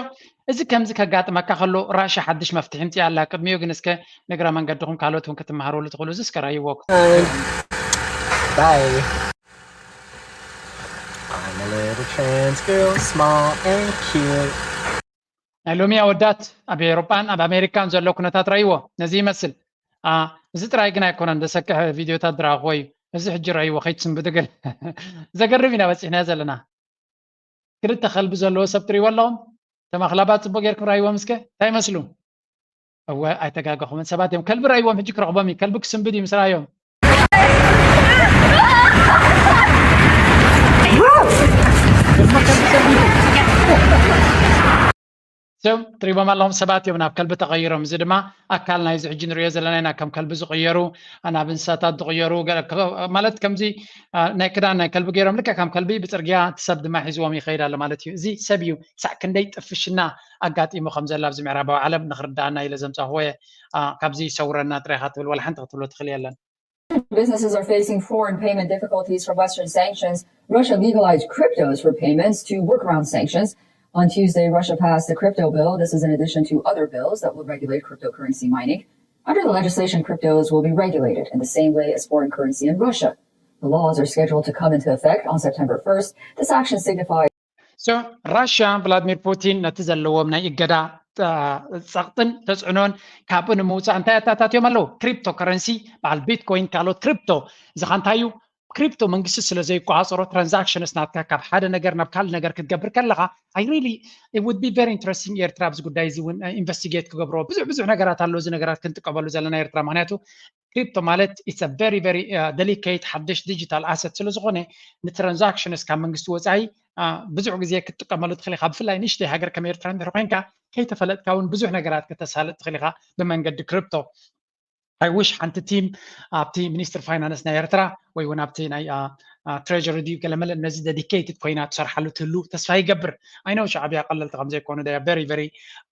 እዚ ከምዚ ከጋጥመካ ከሎ ራሻ ሓድሽ መፍትሒ ምፅያ ኣላ። ቅድሚኡ ግን እስከ ንግረ መንገድኹም ካልኦት እውን ክትመሃርሉ ትኽእሉ። እዚ እስከ ራይዎ። Bye. I'm a little trans girl, small and cute. ናይ ሎሚ ኣወዳት ኣብ ኤውሮጳን ኣብ ኣሜሪካን ዘሎ ኩነታት ራይዎ ነዚ ይመስል። እዚ ጥራይ ግን ኣይኮነን ዘሰክሕ ቪድዮታት ዝረኣኽዎ እዩ። እዚ ሕጂ ራይዎ ከይትስንብዱ ግን ዘገርም ኢና በፂሕና ዘለና። ክልተ ከልቢ ዘለዎ ሰብ ትሪእዎ ኣለኹም? ተማኽላባት ፅቡቅ ጌርኩም ራይዎም እስከ እንታይ ይመስሉ? እወ ኣይተጋገኹምን ሰባት እዮም። ከልቢ ራይዎም ሕጂ ክረኽቦም እዩ። ከልቢ ክስንብድ እዩ ምስ ራዮም። ሰብ ትሪቦም ኣለኹም ሰባት እዮም ናብ ከልቢ ተቐይሮም። እዚ ድማ ኣካል ናይዚ ሕጂ ንሪኦ ዘለና ኢና። ከም ከልቢ ዝቕየሩ ናብ እንስሳታት ዝቕየሩ ማለት ከምዚ ናይ ክዳን ናይ ከልቢ ገይሮም ልክዕ ከም ከልቢ ብፅርግያ እቲ ሰብ ድማ ሒዝዎም ይኸይድ ኣሎ ማለት እዩ። እዚ ሰብ እዩ ክሳዕ ክንደይ ጥፍሽና ኣጋጢሙ ከም ዘሎ ኣብዚ ምዕራባዊ ዓለም ንክርዳኣና ኢለ ዘምፃእኽዎ እየ። ካብዚ ይሰውረና ጥራይ ኢኻ ትብል ዋላ ሓንቲ ክትብሎ ትኽእል የለን። Businesses are facing foreign payment difficulties from Western sanctions. Russia legalized cryptos for payments to work around sanctions. On Tuesday, Russia passed the crypto bill. This is in addition to other bills that will regulate cryptocurrency mining. Under the legislation, cryptos will be regulated in the same way as foreign currency in Russia. The laws are scheduled to come into effect on September first. This action signifies So ራሽያ ቭላድሚር ፑቲን ነቲ ዘለዎም ናይ እገዳ ጸቕጥን ተፅዕኖን ካብኡ ንምውፃእ እንታይ ኣታታትዮም ኣለዉ? ክሪፕቶ ከረንሲ በዓል ቢትኮይን ካልኦት ክሪፕቶ እዚ ኸ እንታይ እዩ? ክሪፕቶ መንግስቲ ስለ ዘይቆፃፀሮ ትራንዛክሽንስ ናትካ ካብ ሓደ ነገር ናብ ካልእ ነገር ክትገብር ከለኻ I really it would be very interesting ኤርትራ ኣብዚ ጉዳይ እዚ እውን ኢንቨስቲጌት ክገብሮ ብዙሕ ብዙሕ ነገራት ኣሎ። እዚ ነገራት ክንጥቀመሉ ዘለና ኤርትራ ምክንያቱ ክሪፕቶ ማለት it's a very very delicate ሓድሽ ዲጂታል ኣሰት ስለ ዝኾነ ንትራንዛክሽንስ ካብ መንግስቲ ወፃኢ ብዙሕ ግዜ ክትጥቀመሉ ትኽእል ኢኻ። ብፍላይ ንእሽተይ ሃገር ከም ኤርትራ እንድሕር ኮይንካ ከይተፈለጥካ እውን ብዙሕ ነገራት ከተሳልጥ ትኽእል ኢኻ ብመንገዲ ክሪፕቶ። I wish ሓንቲ ቲም ኣብቲ ሚኒስትር ፋይናንስ ናይ ኤርትራ ወይ እውን ኣብቲ ናይ ትሬጀሪ ድዩ ገለመለ ነዚ ደዲኬትድ ኮይና ትሰርሓሉ ትህሉ ተስፋ ይገብር። I know ሻዕብያ ቀለልቲ ከም ዘይኮኑ they are very very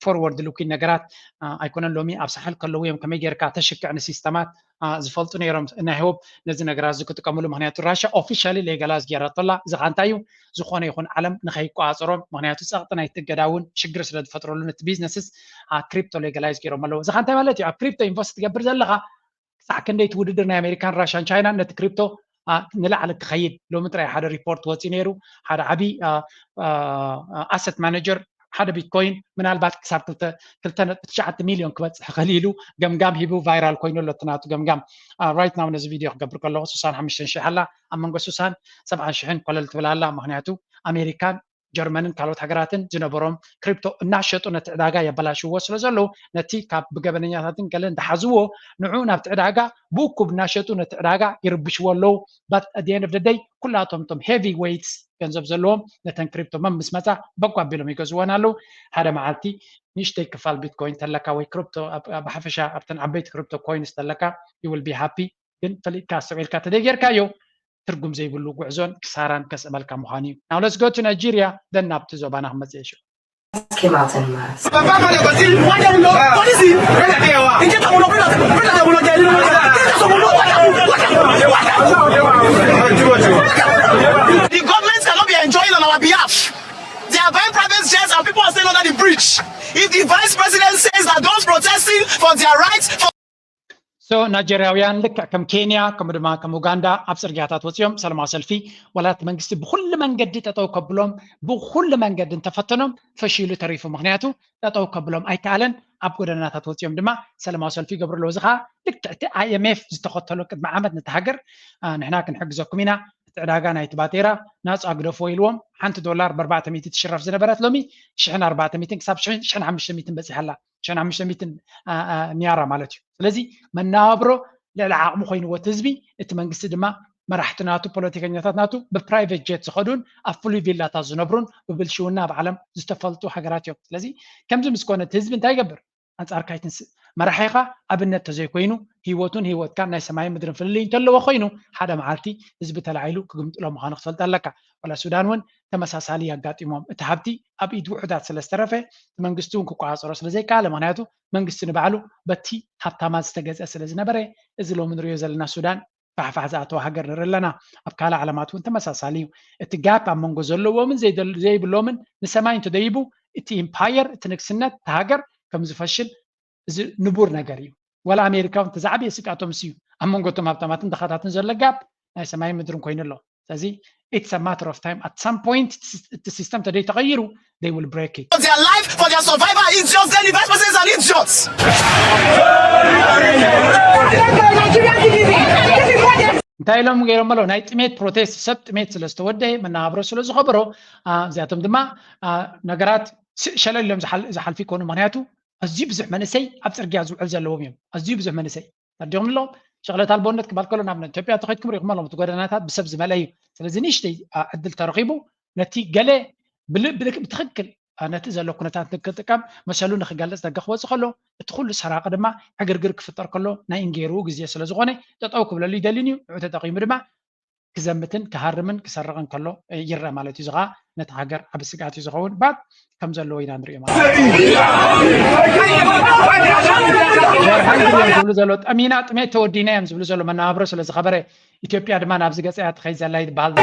forward looking ነገራት ኣይኮነን። ሎሚ ኣብ ሳሕል ከለዉ እዮም ከመይ ጌርካ ተሽክዕ ንሲስተማት ዝፈልጡ ነይሮም ናይ ሆፕ ነዚ ነገራት እዚ ክጥቀምሉ ምክንያቱ ራሻ ኦፊሻሊ ሌጋላይዝ ገይራቶ ኣላ። እዚ ከዓ እንታይ እዩ ዝኾነ ይኹን ዓለም ንከይቆፃፀሮም ምክንያቱ ፀቕጢ ናይቲ እገዳ እውን ሽግር ስለ ዝፈጥረሉ ነቲ ቢዝነስስ ክሪፕቶ ሌጋላይዝ ገይሮም ኣለዉ። እዚ ከዓ እንታይ ማለት እዩ? ኣብ ክሪፕቶ ኢንቨስት ትገብር ዘለካ ክሳዕ ክንደይ እቲ ውድድር ናይ ኣሜሪካን ራሻን ቻይናን ነቲ ክሪፕቶ ንላዕሊ ክኸይድ ሎሚ ጥራይ ሓደ ሪፖርት ወፂኡ ነይሩ። ሓደ ዓብዪ ኣሰት ማኔጀር ሓደ ቢትኮይን ምናልባት ክሳብ ክልተ ነጥቢ ትሽዓተ ሚልዮን ክበፅሕ ይኽእል ኢሉ ገምጋም ሂቡ ቫይራል ኮይኑ ኣሎ። እቲ ናቱ ገምጋም ራይት ናው ነዚ ቪድዮ ክገብር ከለኹ ስሳን ሓሙሽተን ሽሕ ኣላ ኣብ መንጎ ስሳን ሰብዓን ሽሕን ኮለል ትብል ኣላ። ምክንያቱ ኣሜሪካን ጀርመንን ካልኦት ሃገራትን ዝነበሮም ክሪፕቶ እናሸጡ ነቲ ዕዳጋ የበላሽዎ ስለ ዘለዉ ነቲ ካብ ብገበነኛታትን ገለን ዝሓዝዎ ንዑ ናብቲ ዕዳጋ ብእኩብ እናሸጡ ነቲ ዕዳጋ ይርብሽዎ ኣለዉ። But at the end of the day ኩላቶም ቶም heavy weights ገንዘብ ዘለዎም ነተን ክሪፕቶ መምስ መፃ በጓ ኣቢሎም ይገዝወን ኣለዉ። ሓደ መዓልቲ ንእሽተይ ክፋል ቢትኮይን ተለካ ወይ ክሪፕቶ ብሓፈሻ ኣብተን ዓበይቲ ክሪፕቶ ኮይንስ ተለካ you will be happy። ግን ፈሊጥካ ኣስተውዒልካ ተደይ ጌርካዮ ትርጉም ዘይብሉ ጉዕዞን ክሳራን ከስዕበልካ ምዃኑ እዩ። Now let's go to Nigeria, then ናብቲ ዞባና ክመፅእ እየ። Came out in mass. The government cannot be enjoying on our behalf. They are buying private jets and people are staying under the bridge. If the vice president says that those protesting for their rights, for So ናይጀርያውያን ልክዕ ከም ኬንያ ከምኡ ድማ ከም ኡጋንዳ ኣብ ፅርግያታት ወፂኦም ሰላማዊ ሰልፊ ዋላ እቲ መንግስቲ ብኩሉ መንገዲ ጠጠው ከብሎም ብኩሉ መንገዲ እንተፈተኖም ፈሺሉ ተሪፉ። ምክንያቱ ጠጠው ከብሎም ኣይከኣለን። ኣብ ጎደናታት ወፂኦም ድማ ሰላማዊ ሰልፊ ይገብሩ ኣለዉ። እዚ ከዓ ልክዕ እቲ ኣይኤምኤፍ ዝተኸተሎ ቅድሚ ዓመት ነቲ ሃገር ንሕና ክንሕግዘኩም ኢና፣ እቲ ዕዳጋ ናይቲ ባጤራ ናፃ ግደፍዎ ኢልዎም። ሓንቲ ዶላር ብ ኣርባዕተ ሚእቲ ትሽረፍ ዝነበረት ሎሚ ሽሕን ኣርባዕተ ሚእትን ክሳብ ሽሕን ሓሙሽተ ሚእትን በፂሓ ኣላ። ሽሕን ሓሙሽተ ሚእትን ኒያራ ማለት እዩ። ስለዚ መነባብሮ ልዕሊ ዓቕሚ ኮይንዎ እቲ ህዝቢ፣ እቲ መንግስቲ ድማ መራሕቲ ናቱ ፖለቲከኛታት ናቱ ብፕራይቬት ጀት ዝኸዱን ኣብ ፍሉይ ቪላታት ዝነብሩን ብብልሽውና ኣብ ዓለም ዝተፈልጡ ሃገራት እዮም። ስለዚ ከምዚ ምስ ኮነ እቲ ህዝቢ እንታይ ይገብር? ኣንጻርካ ኣይትንስእ። መራሒኻ ኣብነት ተዘይኮይኑ ህይወቱን ህይወትካን ናይ ሰማይን ምድርን ፍልልይ እንተለዎ ኮይኑ ሓደ መዓልቲ ህዝቢ ተላዒሉ ክግምጥሎ ምዃኑ ክትፈልጥ ኣለካ። ወላ ሱዳን እውን ተመሳሳሊ ኣጋጢሞም እቲ ሃብቲ ኣብ ኢድ ውሑዳት ስለ ዝተረፈ እቲ መንግስቲ እውን ክቆፃፀሮ ስለ ዘይከኣለ፣ ምክንያቱ መንግስቲ ንባዕሉ በቲ ሃብታማት ዝተገዝአ ስለ ዝነበረ እዚ ሎሚ ንሪኦ ዘለና ሱዳን ፋሕፋሕ ዝኣተወ ሃገር ንርኢ ኣለና። ኣብ ካልእ ዓለማት እውን ተመሳሳሊ እዩ። እቲ ጋፕ ኣብ መንጎ ዘለዎምን ዘይብሎምን ንሰማይ እንተደይቡ እቲ ኢምፓየር እቲ ንግስነት እቲ ሃገር ከም ዝፈሽል እዚ ንቡር ነገር እዩ። ዋላ ኣሜሪካ እውን ተዛዕበየ ስግኣቶም እሱ እዩ። ኣብ መንጎ እቶም ሃብታማትን ድኻታትን ዘሎ ጋፕ ናይ ሰማይ ምድርን ኮይኑ ኣሎ። ስለዚ it's a matter of time, at some point እቲ ሲስተም ተደይ ተቐይሩ they will break it. for their life, for their survival, idiots, then the vice president is an idiot. እንታይ ኢሎም ገይሮም ኣለዉ? ናይ ጥሜት ፕሮቴስት ሰብ ጥሜት ስለ ዝተወደየ መነባብሮ ስለ ዝኸበሮ እዚኣቶም ድማ ነገራት ሸለል ኢሎም ዝሓልፉ ይኮኑ። ምክንያቱ ኣዝዩ ብዙሕ መንእሰይ ኣብ ፅርግያ ዝውዕል ዘለዎም እዮም። ኣዝዩ ብዙሕ መንእሰይ ተዲኹም ኣለዎም። ሸቕለት ኣልቦነት ክባል ከሎ ናብ ኢትዮጵያ ተኸድኩም ሪኹም ኣለዎም። እቲ ጎደናታት ብሰብ ዝመልአ እዩ። ስለዚ ንእሽተይ ዕድል ተረኺቡ ነቲ ገለ ብትክክል ነቲ ዘሎ ኩነታት ንክጥቀም መሰሉ ንክገልፅ ደገ ክወፅእ ከሎ እቲ ኩሉ ሰራቂ ድማ ዕግርግር ክፍጠር ከሎ ናይ እንጌርኡ ግዜ ስለዝኾነ ጠጠው ክብለሉ ይደልን እዩ። ንዑ ተጠቂሙ ድማ ክዘምትን ክሃርምን ክሰርቕን ከሎ ይረአ ማለት እዩ። እዚ ከዓ ነቲ ሃገር ዓብ ስግኣት እዩ ዝኸውን። ባት ከም ዘለዎ ኢና ንሪኦ ማለት ዝብሉ ዘሎ ጠሚና ጥሜት ተወዲና እዮም ዝብሉ ዘሎ መነባብሮ ስለዝኸበረ ኢትዮጵያ ድማ ናብዚ ገፀ እያ ትኸይድ ዘላ ይበሃል።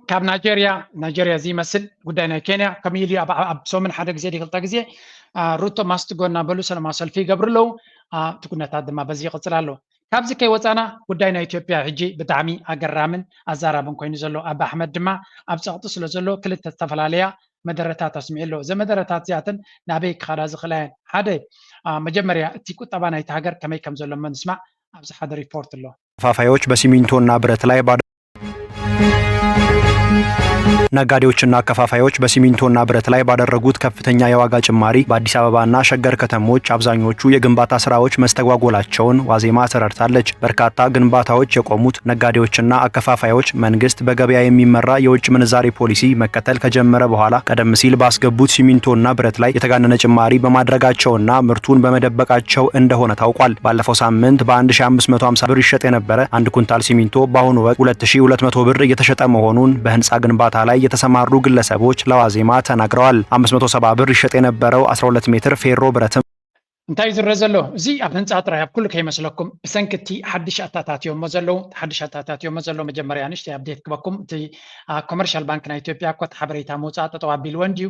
ካብ ናይጀርያ ናይጀርያ እዚ ይመስል ጉዳይ ናይ ኬንያ ከምኡ ኢሉ ኣብ ሰሙን ሓደ ግዜ ክልተ ግዜ ሩቶ ማስትጎ እናበሉ ሰላማዊ ሰልፊ ይገብሩ ኣለዉ። እቲ ኩነታት ድማ በዚ ይቕፅል ኣሎ። ካብዚ ከይወፃና ጉዳይ ናይ ኢትዮጵያ ሕጂ ብጣዕሚ ኣገራምን ኣዛራብን ኮይኑ ዘሎ ኣቢ ኣሕመድ ድማ ኣብ ፀቕጢ ስለ ዘሎ ክልተ ዝተፈላለያ መደረታት ኣስሚዑ ኣሎ። እዘን መደረታት እዚኣተን ናበይ ክኸዳ ዝኽእላ እየን? ሓደ መጀመርያ እቲ ቁጠባ ናይቲ ሃገር ከመይ ከም ዘሎ እሞ ንስማዕ። ኣብዚ ሓደ ሪፖርት ኣሎ። ከፋፋዮች በሲሚንቶና ብረት ላይ ባደ ነጋዴዎችና ከፋፋዮች በሲሚንቶና ብረት ላይ ባደረጉት ከፍተኛ የዋጋ ጭማሪ በአዲስ አበባና ሸገር ከተሞች አብዛኞቹ የግንባታ ስራዎች መስተጓጎላቸውን ዋዜማ ተረድታለች። በርካታ ግንባታዎች የቆሙት ነጋዴዎችና አከፋፋዮች መንግስት በገበያ የሚመራ የውጭ ምንዛሬ ፖሊሲ መከተል ከጀመረ በኋላ ቀደም ሲል ባስገቡት ሲሚንቶና ብረት ላይ የተጋነነ ጭማሪ በማድረጋቸውና ምርቱን በመደበቃቸው እንደሆነ ታውቋል። ባለፈው ሳምንት በአንድ ሺህ አምስት መቶ ሃምሳ ብር ይሸጥ የነበረ አንድ ኩንታል ሲሚንቶ በአሁኑ ወቅት ሁለት ሺህ ሁለት መቶ ብር እየተሸጠ መሆኑን በህንፃ ግንባታ ላይ የተሰማሩ ግለሰቦች ለዋዜማ ተናግረዋል። አምስት መቶ ሰባ ብር ይሸጥ የነበረው አስራ ሁለት ሜትር ፌሮ ብረትም እንታይ ዝረ ዘሎ እዚ ኣብ ህንፃ ጥራይ ኣብ ኩሉ ከይመስለኩም ብሰንኪ እቲ ሓድሽ ኣታታትዮሞ ዘለዉ ሓድሽ ኣታታትዮሞ ዘሎ መጀመርያ ንሽተይ ኣፕዴት ክበኩም እቲ ኮመርሻል ባንክ ናይ ኢትዮጵያ እኮ እቲ ሓበሬታ ምውፃእ ጠጠው ኣቢልዎ እንድዩ።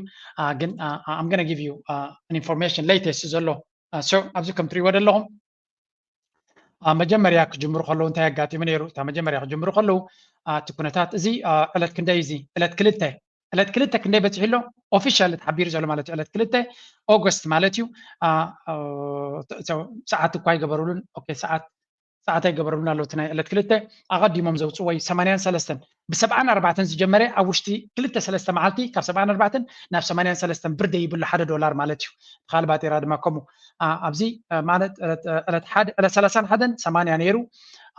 ግን I'm gonna give you information latest ዘሎ ኣብዚ ከም ትሪእዎ ዘለኹም መጀመርያ ክጅምሩ ከለዉ እንታይ ኣጋጢሙ ነይሩ? እታ መጀመርያ ክጅምሩ ከለዉ እቲ ኩነታት እዚ ዕለት ክንደይ እዚ ዕለት ክልተ ዕለት ክልተ ክንደይ በፂሑ ኣሎ? ኦፊሻል ተሓቢሩ ዘሎ ማለት እዩ። ዕለት ክልተ ኦገስት ማለት እዩ። ሰዓት እኳ ኣይገበሩሉን። ሰዓት ሰዓት ኣይገበሩሉን ኣለዉ። እቲ ናይ ዕለት ክልተ ኣቐዲሞም ዘውፅዎ እዩ። ሰማንያን ሰለስተን ብሰብዓን ኣርባዕተን ዝጀመረ ኣብ ውሽጢ ክልተ ሰለስተ መዓልቲ ካብ ሰብዓን ኣርባዕተን ናብ ሰማንያን ሰለስተን ብር ደይብሉ ሓደ ዶላር ማለት እዩ። ተኻል ባጤራ ድማ ከምኡ ኣብዚ ማለት ዕለት ሰላሳን ሓደን ሰማንያ ነይሩ።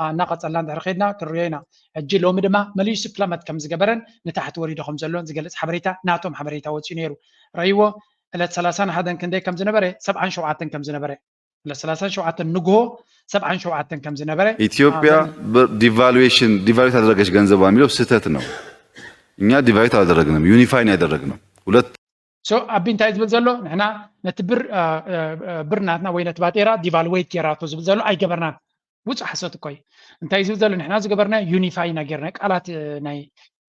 እናቐፀልና እንድሕር ከድና ክንሪኦ ኢና። ሕጂ ሎሚ ድማ መሊሱ ፕለመት ከም ዝገበረን ንታሕቲ ወሪዶ ከም ዘሎን ዝገልፅ ሓበሬታ ናቶም ሓበሬታ ወፂኡ ነይሩ። ረይዎ ዕለት ሰላሳን ሓደን ክንደይ ከም ዝነበረ ሰብዓን ሸውዓተን ከም ዝነበረ ዕለት ሰላሳን ሸውዓተን ንግሆ ሰብዓን ሸውዓተን ከም ዝነበረ ኢትዮጵያ ዲቫሉዌሽን ዲቫሉዌት አደረገች ገንዘቧ የሚለው ስህተት ነው። እኛ ዲቫሉዌት አላደረግንም፣ ዩኒፋይ ነው ያደረግነው። ሁለት ሶ ኣቢ እንታይ ዝብል ዘሎ ንሕና ነቲ ብር ብር ናትና ወይ ነቲ ባጤራ ዲቫሉዌት ጌራቶ ዝብል ዘሎ ኣይገበርናን። ውፁ ሓሶት እኮ እዩ። እንታይ ዝብል ዘሎ ንሕና ዝገበርና ዩኒፋይ ኢና ጌርና ቃላት ናይ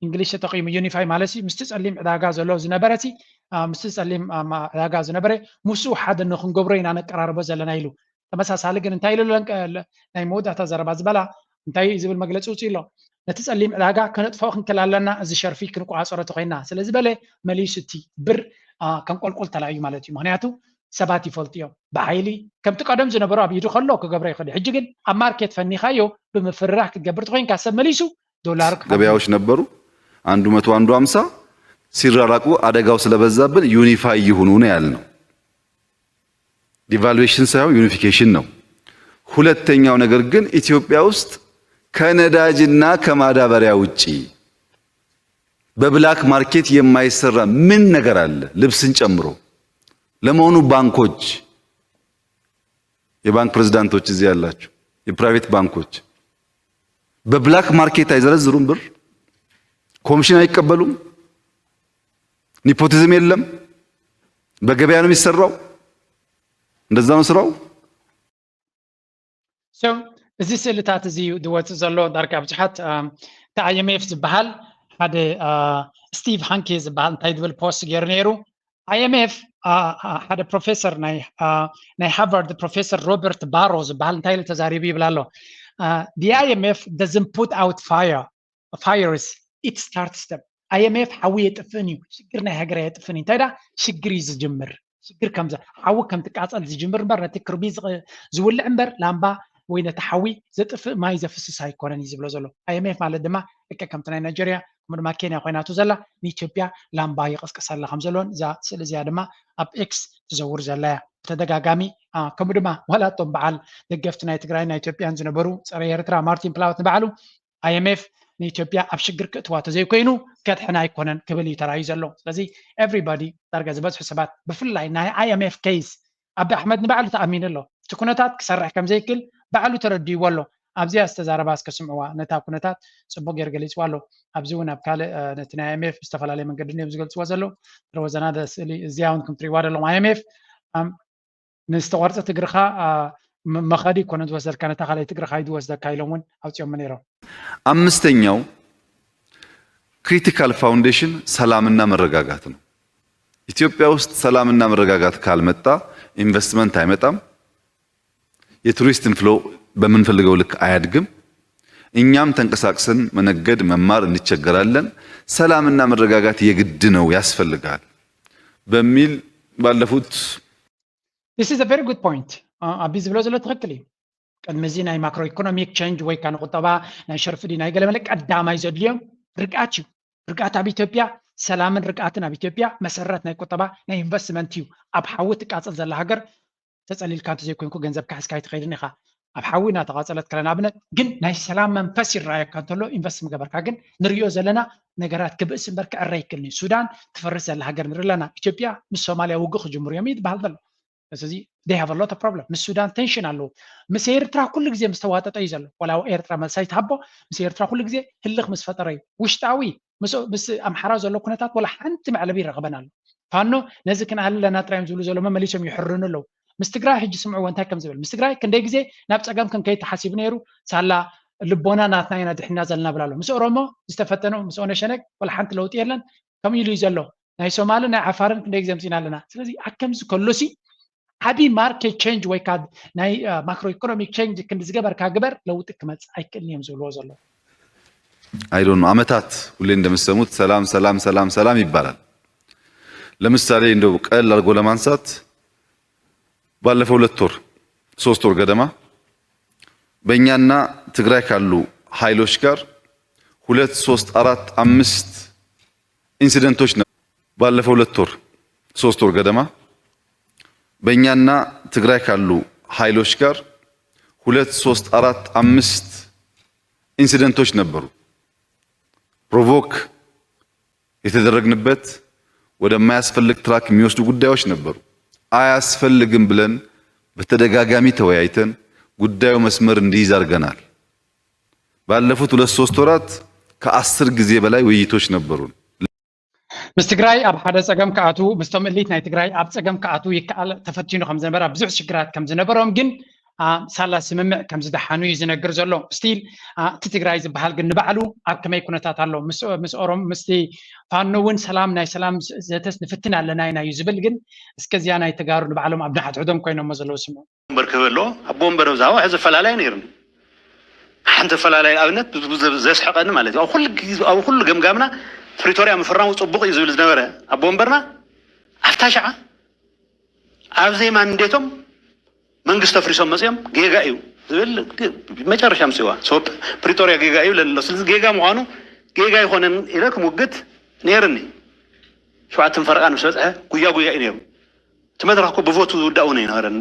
እንግሊሽ ተጠቂሙ ዩኒፋይ ማለት ምስቲ ፀሊም ዕዳጋ ዘሎ ዝነበረ ምስቲ ፀሊም ዕዳጋ ዝነበረ ምስኡ ሓደ ንክንገብሮ ኢና ነቀራርቦ ዘለና ኢሉ። ተመሳሳሊ ግን እንታይ ኢሉ ናይ መወዳእታ ዘረባ ዝበላ እንታይ ዝብል መግለፂ ውፅእ ኣሎ። ነቲ ፀሊም ዕዳጋ ከነጥፍኦ ክንክል ኣለና እዚ ሸርፊ ክንቆፃፀሮ ተኮይና ስለዝበለ መሊሱ እቲ ብር ከም ቆልቆል ተላዩ ማለት እዩ። ምክንያቱ ሰባት ይፈልጡ እዮም ብሓይሊ ከምቲ ቀደም ዝነበሩ ኣብ ኢዱ ከሎ ክገብሮ ይኽእል። ሕጂ ግን ኣብ ማርኬት ፈኒኻዮ ብምፍርራህ ክትገብር ተኮይንካ ሰብ መሊሱ ዶላር ገበያዎች ነበሩ። አንዱ መቶ አንዱ አምሳ ሲራራቁ አደጋው ስለበዛብን ዩኒፋይ ይሁኑ ነው ያልነው። ዲቫሉዌሽን ሳይሆን ዩኒፊኬሽን ነው። ሁለተኛው ነገር ግን ኢትዮጵያ ውስጥ ከነዳጅና ከማዳበሪያ ውጪ በብላክ ማርኬት የማይሰራ ምን ነገር አለ? ልብስን ጨምሮ። ለመሆኑ ባንኮች፣ የባንክ ፕሬዝዳንቶች እዚህ ያላችሁ፣ የፕራይቬት ባንኮች በብላክ ማርኬት አይዘረዝሩም ብር? ኮሚሽን አይቀበሉም? ኒፖቲዝም የለም? በገበያ ነው የሚሰራው? እንደዛ ነው ስራው? እዚ ስእልታት እዚ ዝወፅእ ዘሎ ዳርጋ ብዙሓት እቲ ኣይኤምኤፍ ዝበሃል ሓደ ስቲቭ ሃንኬ ዝበሃል እንታይ ዝብል ፖስት ገይሩ ነይሩ። ኣይኤምኤፍ ሓደ ፕሮፌሰር ናይ ሃርቫርድ ፕሮፌሰር ሮበርት ባሮ ዝበሃል እንታይ ኢሉ ተዛሪቡ ይብል ኣሎ። The IMF doesn't put out fire fires, it starts them። ኣይኤምኤፍ ሓዊ የጥፍእን እዩ፣ ሽግር ናይ ሃገር ኣየጥፍእን እዩ። እንታይ ዳ ሽግር እዩ ዝጅምር። ሽግር ከም ሓዊ ከም ትቃፀል ዝጅምር እምበር ነቲ ክርቢ ዝውልዕ እምበር ላምባ ወይ ነቲ ሓዊ ዘጥፍእ ማይ ዘፍስስ ኣይኮነን እዩ ዝብሎ ዘሎ። ኣይኤምኤፍ ማለት ድማ ልክዕ ከምቲ ናይ ናይጀርያ ከምኡ ድማ ኬንያ ኮይናቱ ዘላ ንኢትዮጵያ ላምባ ይቕስቅስ ኣላ ከም ዘሎን እዛ ስእሊ እዚኣ ድማ ኣብ ኤክስ ትዘውር ዘላ እያ። ብተደጋጋሚ ከምኡ ድማ ዋላ እቶም በዓል ደገፍቲ ናይ ትግራይን ናይ ኢትዮጵያን ዝነበሩ ፀረ ኤርትራ ማርቲን ፕላውት ንባዕሉ ኣይኤምኤፍ ንኢትዮጵያ ኣብ ሽግር ክእትዋ ተዘይኮይኑ ከድሕና ኣይኮነን ክብል እዩ ተራእዩ ዘሎ። ስለዚ ኤቭሪባዲ ዳርጋ ዝበዝሑ ሰባት ብፍላይ ናይ ኣይኤምኤፍ ኬስ ኣቢ ኣሕመድ ንባዕሉ ተኣሚኑ ኣሎ። እቲ ኩነታት ክሰርሕ ከም ዘይክእል ባዕሉ ተረዲእዎ ኣሎ። ኣብዚኣ ዝተዛረባ እስከ ስምዕዋ። ነታ ኩነታት ፅቡቅ ገይሩ ገሊፅዋ ኣሎ። ኣብዚ እውን ኣብ ካልእ ነቲ ናይ ኣይኤምኤፍ ብዝተፈላለየ መንገዲ እዮም ዝገልፅዎ ዘለዉ። ትረወ ዘናደ ስእሊ እዚኣ እውን ከም ትሪእዋ ዘለኹም ኣይኤምኤፍ ንዝተቋርፀት እግርኻ መኸዲ ይኮነ ዝወስደልካ ነታ ካልኣይቲ እግርኻ እዩ ዝወስደካ ኢሎም እውን ኣውፂኦሞ ነይሮም። አምስተኛው ክሪቲካል ፋውንዴሽን ሰላምና መረጋጋት ነው። ኢትዮጵያ ውስጥ ሰላምና መረጋጋት ካልመጣ ኢንቨስትመንት አይመጣም። የቱሪስት ኢንፍሎ በምንፈልገው ልክ አያድግም። እኛም ተንቀሳቅሰን መነገድ መማር እንቸገራለን። ሰላምና መረጋጋት የግድ ነው ያስፈልጋል በሚል ባለፉት This is a very good point. ኣቢ ዝብሎ ዘሎ ትኽክል እዩ። ቅድሚ እዚ ናይ ማክሮ ኢኮኖሚክ ቼንጅ ወይ ከዓ ንቁጠባ ናይ ሸርፊ ድዩ ናይ ገለመለ ቀዳማይ ዘድልዮም ርግኣት እዩ። ርግኣት ኣብ ኢትዮጵያ ሰላምን ርግኣትን ኣብ ኢትዮጵያ መሰረት ናይ ቁጠባ ናይ ኢንቨስትመንት እዩ። ኣብ ሓዊ ትቃፀል ዘላ ሃገር ተፀሊልካ እንተዘይኮይንኩ ገንዘብካ ሒዝካ ኣይትኸይድን ኢኻ። ኣብ ሓዊ እናተቓፀለት ከላ ንኣብነት ግን ናይ ሰላም መንፈስ ይረኣየካ እንተሎ ኢንቨስት ምገበርካ ግን ንሪኦ ዘለና ነገራት ክብእስ እምበር ክዕረ ይክልኒ። ሱዳን ትፈርስ ዘላ ሃገር ንርኢ ኣለና። ኢትዮጵያ ምስ ሶማልያ ውግእ ክጅምሩ እዮም እዩ ዝበሃል ዘሎ። ስለዚ they have a lot of problem። ምስ ሱዳን ቴንሽን ኣለዎ። ምስ ኤርትራ ኩሉ ግዜ ምስ ተዋጠጠ እዩ ዘሎ። ወላ ኤርትራ መልሲ ኣይትሃቦ ምስ ኤርትራ ኩሉ ግዜ ህልኽ ምስ ፈጠረ እዩ። ውሽጣዊ ምስ ኣምሓራ ዘሎ ኩነታት ወላ ሓንቲ መዕለቢ ይረኽበን ኣሎ። ፋኖ ነዚ ክንኣሊ ኣለና ጥራዮም ዝብሉ ዘሎ መመሊሶም ይሕርኑ ኣለዉ። ምስ ትግራይ ሕጂ ስምዕዎ እንታይ ከም ዝብል ምስ ትግራይ ክንደይ ግዜ ናብ ፀገም ክንከይድ ተሓሲቡ ነይሩ። ሳላ ልቦና ናትና ኢና ድሕና ዘለና ብላ ኣሎ። ምስ ኦሮሞ ዝተፈተኑ ምስ ኦነሸነግ ወላ ሓንቲ ለውጢ የለን። ከምኡ ኢሉ እዩ ዘሎ። ናይ ሶማልን ናይ ዓፋርን ክንደይ ግዜ ኣምፂና ኣለና። ስለዚ ኣብ ከምዚ ከሎሲ ዓብዪ ማርኬት ቼንጅ ወይ ከዓ ናይ ማክሮ ኢኮኖሚክ ቼንጅ ክንዲ ዝገበርካ ግበር ለውጢ ክመፅእ ኣይክእልን እዮም ዝብልዎ ዘለዉ። I don't know ዓመታት ሁሌ እንደምትሰሙት ሰላም ሰላም ሰላም ሰላም ይባላል። ለምሳሌ እንደው ቀለል አድርጎ ለማንሳት ባለፈው ሁለት ወር ሶስት ወር ገደማ በእኛና ትግራይ ካሉ ኃይሎች ጋር ሁለት ሶስት አራት አምስት ኢንሲደንቶች ነበሩ። ባለፈው ሁለት ወር ሶስት ወር ገደማ በእኛና ትግራይ ካሉ ኃይሎች ጋር ሁለት ሶስት አራት አምስት ኢንሲደንቶች ነበሩ። ፕሮቮክ የተደረግንበት ወደማያስፈልግ ትራክ የሚወስዱ ጉዳዮች ነበሩ። አያስፈልግም ብለን በተደጋጋሚ ተወያይተን ጉዳዩ መስመር እንዲይዝ አድርገናል። ባለፉት ሁለት ሶስት ወራት ከአስር ጊዜ በላይ ውይይቶች ነበሩን። ምስ ትግራይ ኣብ ሓደ ጸገም ክኣትዉ ምስቶም እሊት ናይ ትግራይ ኣብ ጸገም ክኣትዉ ይከኣል ተፈቲኑ ከም ዝነበረ ብዙሕ ሽግራት ከም ዝነበሮም ግን ሳላ ስምምዕ ከም ዝደሓኑ እዩ ዝነግር ዘሎ። ስቲል እቲ ትግራይ ዝበሃል ግን ንባዕሉ ኣብ ከመይ ኩነታት ኣሎ? ምስ ኦሮም ምስቲ ፋኖ እውን ሰላም ናይ ሰላም ዘተስ ንፍትን ኣለና ኢና እዩ ዝብል። ግን እስከዚያ ናይ ተጋሩ ንባዕሎም ኣብ ንሓድሕዶም ኮይኖሞ ዘለዉ ስምዑ። እምበር ክህበሎ ኣቦ ወንበር ኣብዛ ሕዚ ኣፈላላይ ነይርኒ ሓንቲ ኣፈላላይ ኣብነት ዘስሕቀኒ ማለት እዩ። ኣብ ኩሉ ገምጋምና ፕሪቶርያ ምፍራሙ ፅቡቅ እዩ ዝብል ዝነበረ ኣቦ ወንበርና ኣብታ ሸዓ ኣብ ዘይማንዴቶም መንግስቲ ኣፍሪሶም መፅኦም ጌጋ እዩ ዝብል መጨረሻ ምፅዋ ፕሪቶርያ ጌጋ እዩ ለሎ። ስለዚ ጌጋ ምኳኑ ጌጋ ይኮነን ኢለ ክሙግት ነይርኒ። ሸውዓተን ፈረቃ ምስ በፅሐ ጉያ ጉያ እዩ ነይሩ። እቲ መድረኽ እኮ ብቮቱ ዝውዳእ እውን ኣይነበረን።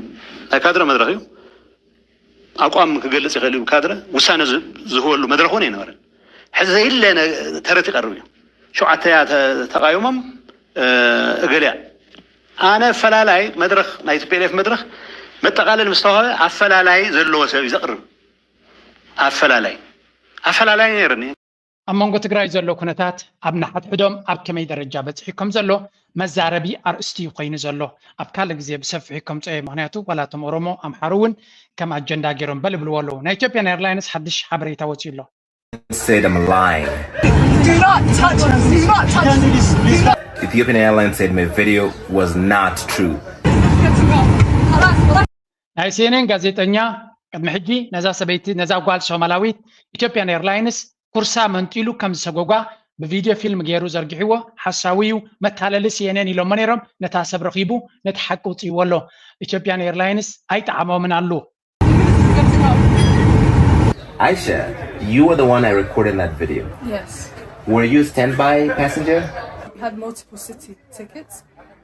ናይ ካድረ መድረኽ እዩ። ኣቋም ክገልፅ ይኽእል እዩ። ካድረ ውሳነ ዝህበሉ መድረኽ እውን ኣይነበረን። ሕዚ ዘየለ ተረት ይቀርብ እዩ። ሸውዓተ እያ ተቃይሞም እገሊያ ኣነ ኣፈላላይ መድረኽ ናይ ቲፒኤልኤፍ መድረኽ መጠቃለል ምስ ተዋህበ ኣፈላላይ ዘለዎ ሰብ እዩ ዘቅርብ። ኣፈላላይ ኣፈላላይ ነይርኒ። ኣብ መንጎ ትግራይ ዘሎ ኩነታት ኣብ ንሓድሕዶም ኣብ ከመይ ደረጃ በፂሑ ከም ዘሎ መዛረቢ ኣርእስቲ እዩ ኮይኑ ዘሎ። ኣብ ካልእ ግዜ ብሰፊሑ ከምፅኦ እየ፣ ምኽንያቱ ዋላ እቶም ኦሮሞ ኣምሓሩ እውን ከም ኣጀንዳ ገይሮም በል ይብልዎ ኣለዉ። ናይ ኢትዮጵያን ኤርላይንስ ሓድሽ ሓበሬታ ወፂኡ ኣሎ። Said I'm lying. Do not touch us. Do not touch us. Do not. Ethiopian Airlines said my video was not true. ናይ ሲኤንኤን ጋዜጠኛ ቅድሚ ሕጂ ነዛ ሰበይቲ ነዛ ጓል ሶማላዊት ኢትዮጵያን ኤርላይንስ ኩርሳ መንጢሉ ከም ዝሰጎጓ ብቪድዮ ፊልም ገይሩ ዘርጊሕዎ ሓሳዊ እዩ፣ መታለሊ ሲኤንኤን ኢሎሞ ነይሮም። ነታ ሰብ ረኺቡ ነቲ ሓቂ ውፅይዎ ኣሎ። ኢትዮጵያን ኤርላይንስ ኣይጠዓሞምን ኣሉ። Aisha, you were the one I recorded in that video. Yes. Were you a standby passenger? We had multiple city tickets,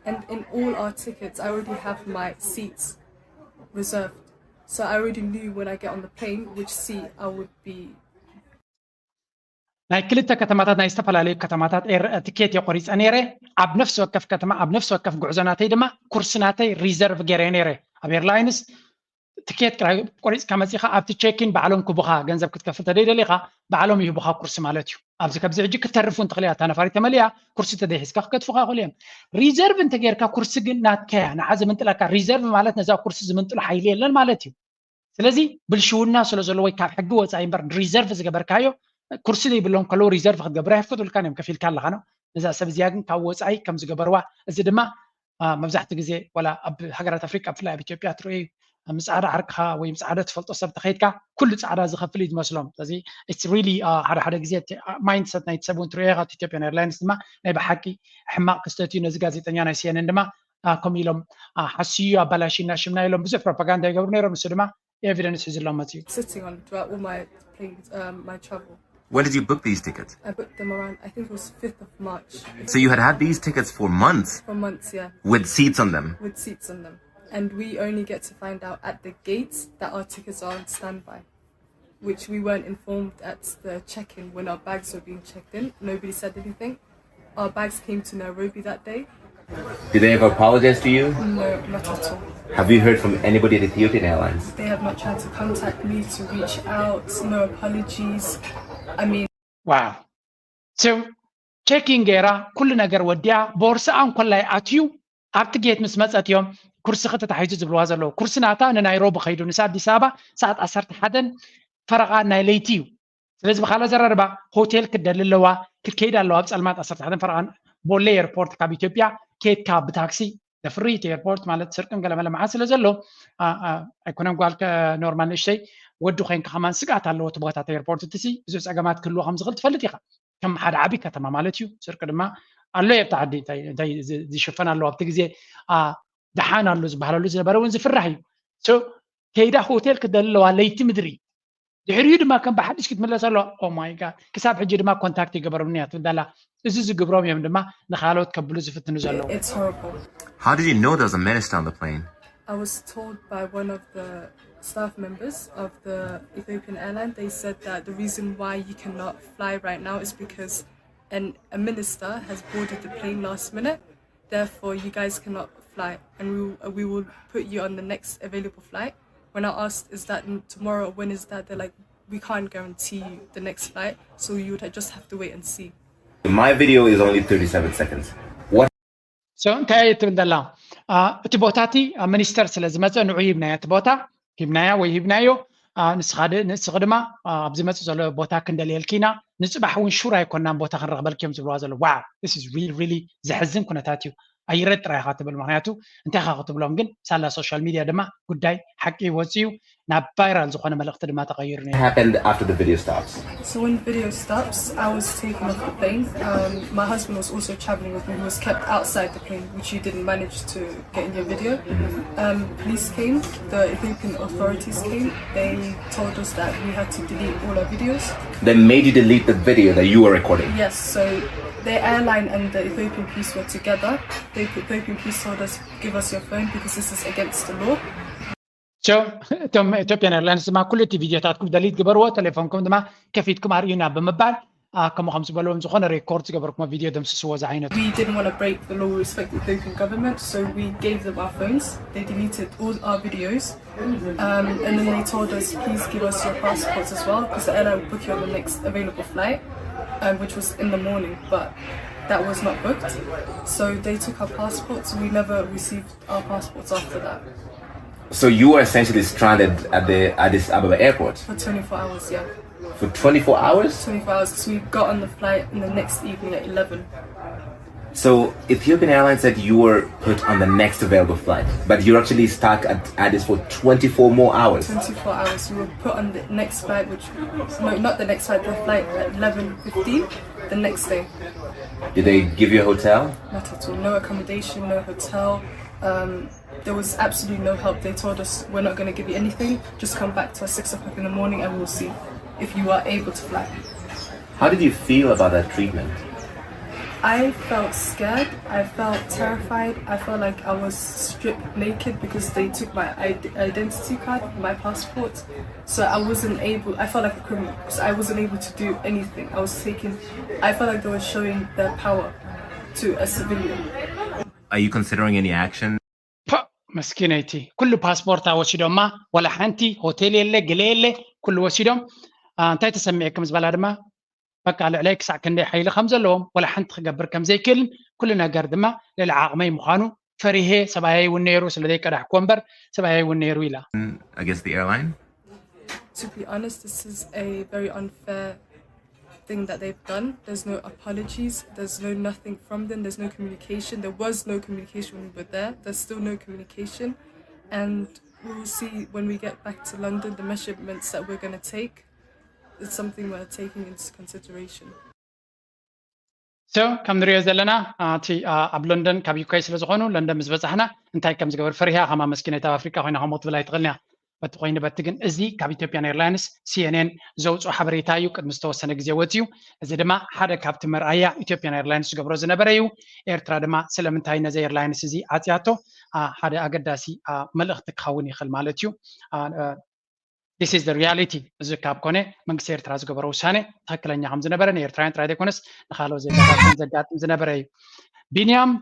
and in all our tickets, I already have my seats reserved. So I already knew when I get on the plane which seat I would be ናይ ክልተ ከተማታት ናይ ዝተፈላለዩ ከተማታት ትኬት የቆሪፀ ነይረ። ኣብ ነፍሲ ወከፍ ከተማ ኣብ ነፍሲ ወከፍ ጉዕዞ ናተይ ድማ ኩርሲ ናተይ ሪዘርቭ ገይረ ነይረ። ኣብ ኤርላይንስ ትኬት ቆሪፅካ መፂኻ ኣብቲ ቼኪን ባዕሎም ክቡኻ ገንዘብ ክትከፍል ተደይደሊኻ ባዕሎም ይህቡኻ ኩርሲ ማለት እዩ። ኣብዚ ከብዚ ሕጂ ክተርፉ እንትኽእል እያ እታ ነፋሪት ተመሊኣ ኩርሲ ተደይሒዝካ ክገድፉኻ ይኽእሉ እዮም። ሪዘርቭ እንተጌርካ ኩርሲ ግን ናትካ እያ ንዓ ዝምንጥለካ። ሪዘርቭ ማለት ነዛ ኩርሲ ዝምንጥሎ ሓይሊ የለን ማለት እዩ። ስለዚ ብልሽውና ስለ ዘሎ ወይ ካብ ሕጊ ወፃኢ እምበር ሪዘርቭ ዝገበርካዮ ኩርሲ ዘይብሎም ከለዉ ሪዘርቭ ክትገብር ኣይፍቀዱልካን እዮም። ከፊልካ ኣለኻ ነው ነዛ ሰብ እዚኣ ግን ካብ ወፃኢ ከም ዝገበርዋ። እዚ ድማ መብዛሕትኡ ግዜ ዋላ ኣብ ሃገራት ኣፍሪቃ ብፍላይ ኣብ ኢትዮጵያ ትርእዩ ምስ ፃዕዳ ዓርክኻ ወይ ፃዕዳ ትፈልጦ ሰብ ተኸይድካ ኩሉ ፃዕዳ ዝኸፍል እዩ ዝመስሎም። ስለዚ it's really ሓደ ሓደ ግዜ ማይንድሰት ናይቲ ሰብ እውን ትርእዮ ኢኻ። ኢትዮጵያን ኤርላይንስ ድማ ናይ ብሓቂ ሕማቕ ክስተት እዩ። ነዚ ጋዜጠኛ ናይ ሲኤንኤን ድማ ከምኡ ኢሎም ሓስዩ ኣባላሽና ሽምና ኢሎም ብዙሕ ፕሮፓጋንዳ ይገብሩ ነይሮም። ንሱ ድማ ኤቪደንስ ሒዙሎም መፅዩ። sitting on throughout all my plane, um, my travel. When did you book these tickets? I booked them around, I think it was fifth of March. So you had had these tickets for months For months, yeah, with seats on them. With seats on them. And we only get to find out at the gate that our tickets are on standby, which we weren't informed at the check-in when our bags were being checked in. Nobody said anything. Our bags came to Nairobi that day. Did they ever apologize to you? No, not at all. Have you heard from anybody at Ethiopian Airlines? They have not tried to contact me to reach out. No apologies. I mean, wow. So checking ገይራ ኩሉ ነገር ወዲኣ ቦርስኣ እንኮላይ ኣትዩ ኣብቲ ጌት ምስ መፀት እዮም ኩርሲ ተታሒዙ ዝብልዋ ዘለዉ። ኩርሲ ናታ ንናይሮቢ ከይዱ ንሳ ኣዲስ ኣበባ ሰዓት ዓሰርተ ሓደን ፈረቓ ናይ ለይቲ እዩ። ስለዚ ብካልእ ኣዘራርባ ሆቴል ክትደሊ ኣለዋ፣ ክትከይድ ኣለዋ ኣብ ፀልማት ዓሰርተ ሓደን ፈረቓን ቦሌ ኤርፖርት ካብ ኢትዮጵያ ኬድካ ብታክሲ ነፍሪ እቲ ኤርፖርት ማለት ስርቅን ገለመለ መዓት ስለ ዘሎ ኣይኮነን ጓል ኖርማል ንእሽተይ ወዲ ኮይንካ ከማን ስግኣት ኣለዎ። እቲ ቦታት ኤርፖርት እቲ ሲ ብዙሕ ፀገማት ክህልዎ ከም ዝኽእል ትፈልጥ ኢኻ። ከም ሓደ ዓብዪ ከተማ ማለት እዩ። ስርቂ ድማ ኣሎ ኣብቲ ዓዲ እንታይ ዝሽፈን ኣለዎ ኣብቲ ግዜ ደሓን ኣሎ ዝበሃለሉ ዝነበረ እውን ዝፍራሕ እዩ። ከይዳ ሆቴል ክደሊ ኣለዋ ለይቲ ምድሪ። ድሕሪኡ ድማ ከም ብሓድሽ ክትምለስ ኣለዋ። ኦማይ ጋድ ክሳብ ሕጂ ድማ ኮንታክት ይገበሩኒ እያ ትብል ኣላ። እዚ ዝግብሮም እዮም ድማ ንካልኦት ከብሉ ዝፍትኑ ዘለዉ። How did you know there was a minister on the plane? I was told by one of the staff members of the Ethiopian airline. They said that the reason why you cannot fly right now is because an, a minister has boarded the plane last minute. Therefore, you guys cannot fly, and we, we will put you on the next available flight. When I asked, is that tomorrow? When is that? They're like, we can't guarantee you the next flight, so you would just have to wait and see. My video is only thirty-seven seconds. What? So እንታይ ትብል ዘላ? እቲ ቦታ እቲ ሚኒስተር ስለ ዝመፀ ንዑ ሂብናዮ፣ እቲ ቦታ ሂብናያ ወይ ሂብናዮ። ንስኻ ድማ ኣብዚ መፅእ ዘሎ ቦታ ክንደልየልኪ ኢና፣ ንፅባሕ እውን ሹር ኣይኮናን ቦታ ክንረኽበልኪ እዮም ዝብልዋ ዘሎ። ዋ ሪሊ ዘሕዝን ኩነታት እዩ። ኣይረድ ጥራይ ኢኻ ትብል፣ ምክንያቱ እንታይ ኢኻ ክትብሎም ግን ሳላ ሶሻል ሚድያ ድማ ጉዳይ ሓቂ ይወፅእ እዩ። ናብ ቫይራል ዝኾነ መልእኽቲ ድማ ተቐይሩ ነይሩ። Happened after the video stops? So when the video stops, I was taken off the plane. Um, my husband was also traveling with me. He was kept outside the plane, which you didn't manage to get in your video. Um, police came, the Ethiopian authorities came. They told us that we had to delete all our videos. They made you delete the video that you were recording? Yes, so the airline and the Ethiopian police were together. The Ethiopian police told us, give us your phone because this is against the law. እቶም ኢትዮጵያን ኤርላይንስ ድማ ኩሉ እቲ ቪድዮታትኩም ደሊት ግበርዎ፣ ቴሌፎንኩም ድማ ከፊትኩም ኣርእዩና ብምባል ከምኡ ከም ዝበልዎም ዝኾነ ሬኮርድ ዝገበርኩሞ ቪድዮ ደምስስዎ ዝዓይነቱ። We didn't want to break the law, we respect the Ethiopian government, so we gave them our phones. They deleted all our videos. Um, and then they told us, please give us your passports as well, because the airline will book you on the next available flight, um, which was in the morning, but that was not booked. So they took our passports. We never received our passports after that. So you were essentially stranded at the Addis Ababa airport? For twenty-four hours, yeah. For twenty-four hours? Twenty-four hours, because we got on the flight in the next evening at eleven. So Ethiopian Airlines said you were put on the next available flight, but you're actually stuck at Addis for twenty-four more hours. Twenty-four hours. We were put on the next flight, which, no, not the next flight, the flight at eleven fifteen the next day. Did they give you a hotel? Not at all. No accommodation, no hotel. Um, there was absolutely no help. They told us, we're not going to give you anything. Just come back to us six o'clock in the morning and we'll see if you are able to fly. How did you feel about that treatment? I felt scared. I felt terrified. I felt like I was stripped naked because they took my id- identity card, my passport. So I wasn't able, I felt like a criminal. So I wasn't able to do anything. I was taken, I felt like they were showing their power to a civilian. Are you considering any action? ፓ መስኪነይቲ ኩሉ ፓስፖርታ ወሲዶማ፣ ዋላ ሓንቲ ሆቴል የለ ገለ የለ፣ ኩሉ ወሲዶም። እንታይ ተሰሚዐኩም ዝበላ ድማ በቃ ልዕለይ ክሳዕ ክንደይ ሓይሊ ከም ዘለዎም፣ ዋላ ሓንቲ ክገብር ከም ዘይክእልን፣ ኩሉ ነገር ድማ ልዕሊ ዓቕመይ ምዃኑ ፈሪሄ፣ ሰብኣየይ እውን ነይሩ፣ ስለ ዘይቀዳሕኩዎ እምበር ሰብኣየይ እውን ነይሩ ኢላ። Against the airline? To be honest, this is a very unfair thing that they've done. There's no apologies. There's no nothing from them. There's no communication. There was no communication when we were there. There's still no communication. And we will see when we get back to London the measurements that we're going to take. It's something we're taking into consideration. So ከም ንሪኦ ዘለና እቲ ኣብ ሎንደን ካብ ዩኬ ስለ ዝኾኑ ሎንደን ምስ በፃሕና እንታይ ከም ዝገበር ፈሪሃ ከማ መስኪነይቲ ኣብ ኣፍሪቃ ኮይና ከምኡ ትብል ኣይትኽእልን እያ። በቲ ኮይኑ በቲ ግን እዚ ካብ ኢትዮጵያን ኤርላይንስ ሲኤንኤን ዘውፅኦ ሓበሬታ እዩ። ቅድሚ ዝተወሰነ ግዜ ወፂኡ። እዚ ድማ ሓደ ካብቲ መርኣያ ኢትዮጵያን ኤርላይንስ ዝገብሮ ዝነበረ እዩ። ኤርትራ ድማ ስለምንታይ ነዚ ኤርላይንስ እዚ ዓፅያቶ ሓደ ኣገዳሲ መልእኽቲ ክኸውን ይኽእል ማለት እዩ። This is the reality። እዚ ካብ ኮነ መንግስቲ ኤርትራ ዝገበሮ ውሳነ ትኽክለኛ ከም ዝነበረ ንኤርትራውያን ጥራይ ዘይኮነስ ንካልኦት ዜጋታት ዘጋጥም ዝነበረ እዩ። ቢንያም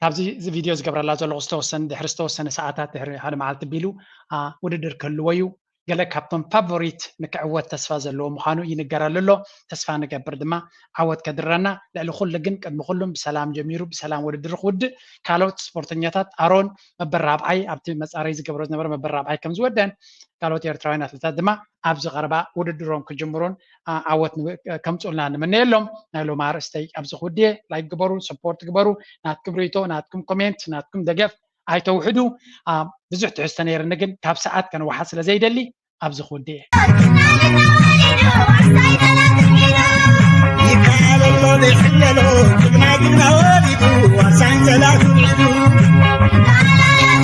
ካብዚ ቪድዮ ዝገብረላ ዘለኹ ዝተወሰነ ድሕሪ ዝተወሰነ ሰዓታት ድሕሪ ሓደ መዓልቲ ቢሉ ውድድር ክህልዎ እዩ። ገለ ካብቶም ፋቮሪት ንክዕወት ተስፋ ዘለዎ ምዃኑ ይንገረሉ ኣሎ። ተስፋ ንገብር ድማ ዓወት ከድረና። ልዕሊ ኩሉ ግን ቅድሚ ኩሉም ብሰላም ጀሚሩ ብሰላም ውድድር ክውድእ ካልኦት ስፖርተኛታት ኣሮን መበል ራብዓይ ኣብቲ መፃረይ ዝገብሮ ዝነበረ መበል ራብዓይ ከም ዝወደን ካልኦት ኤርትራውያን ኣትሌታት ድማ ኣብዚ ቀረባ ውድድሮም ክጅምሩን ዓወት ከምፁልና ንምነየሎም። ናይ ሎም ኣርእስተይ ኣብዚ ክውድየ። ላይክ ግበሩ፣ ሰፖርት ግበሩ። ናትኩም ርእይቶ፣ ናትኩም ኮሜንት፣ ናትኩም ደገፍ ኣይተውሕዱ። ብዙሕ ትሕዝቶ ነይርኒ ግን ካብ ሰዓት ከንውሓ ስለ ዘይደሊ ኣብዚ ክወድእ እየ። ይከኣለሎ ዘይሕለሎ ጅግና ጅግና ወሊዱ ዋርሳይ ጸላቱ ውዒዱ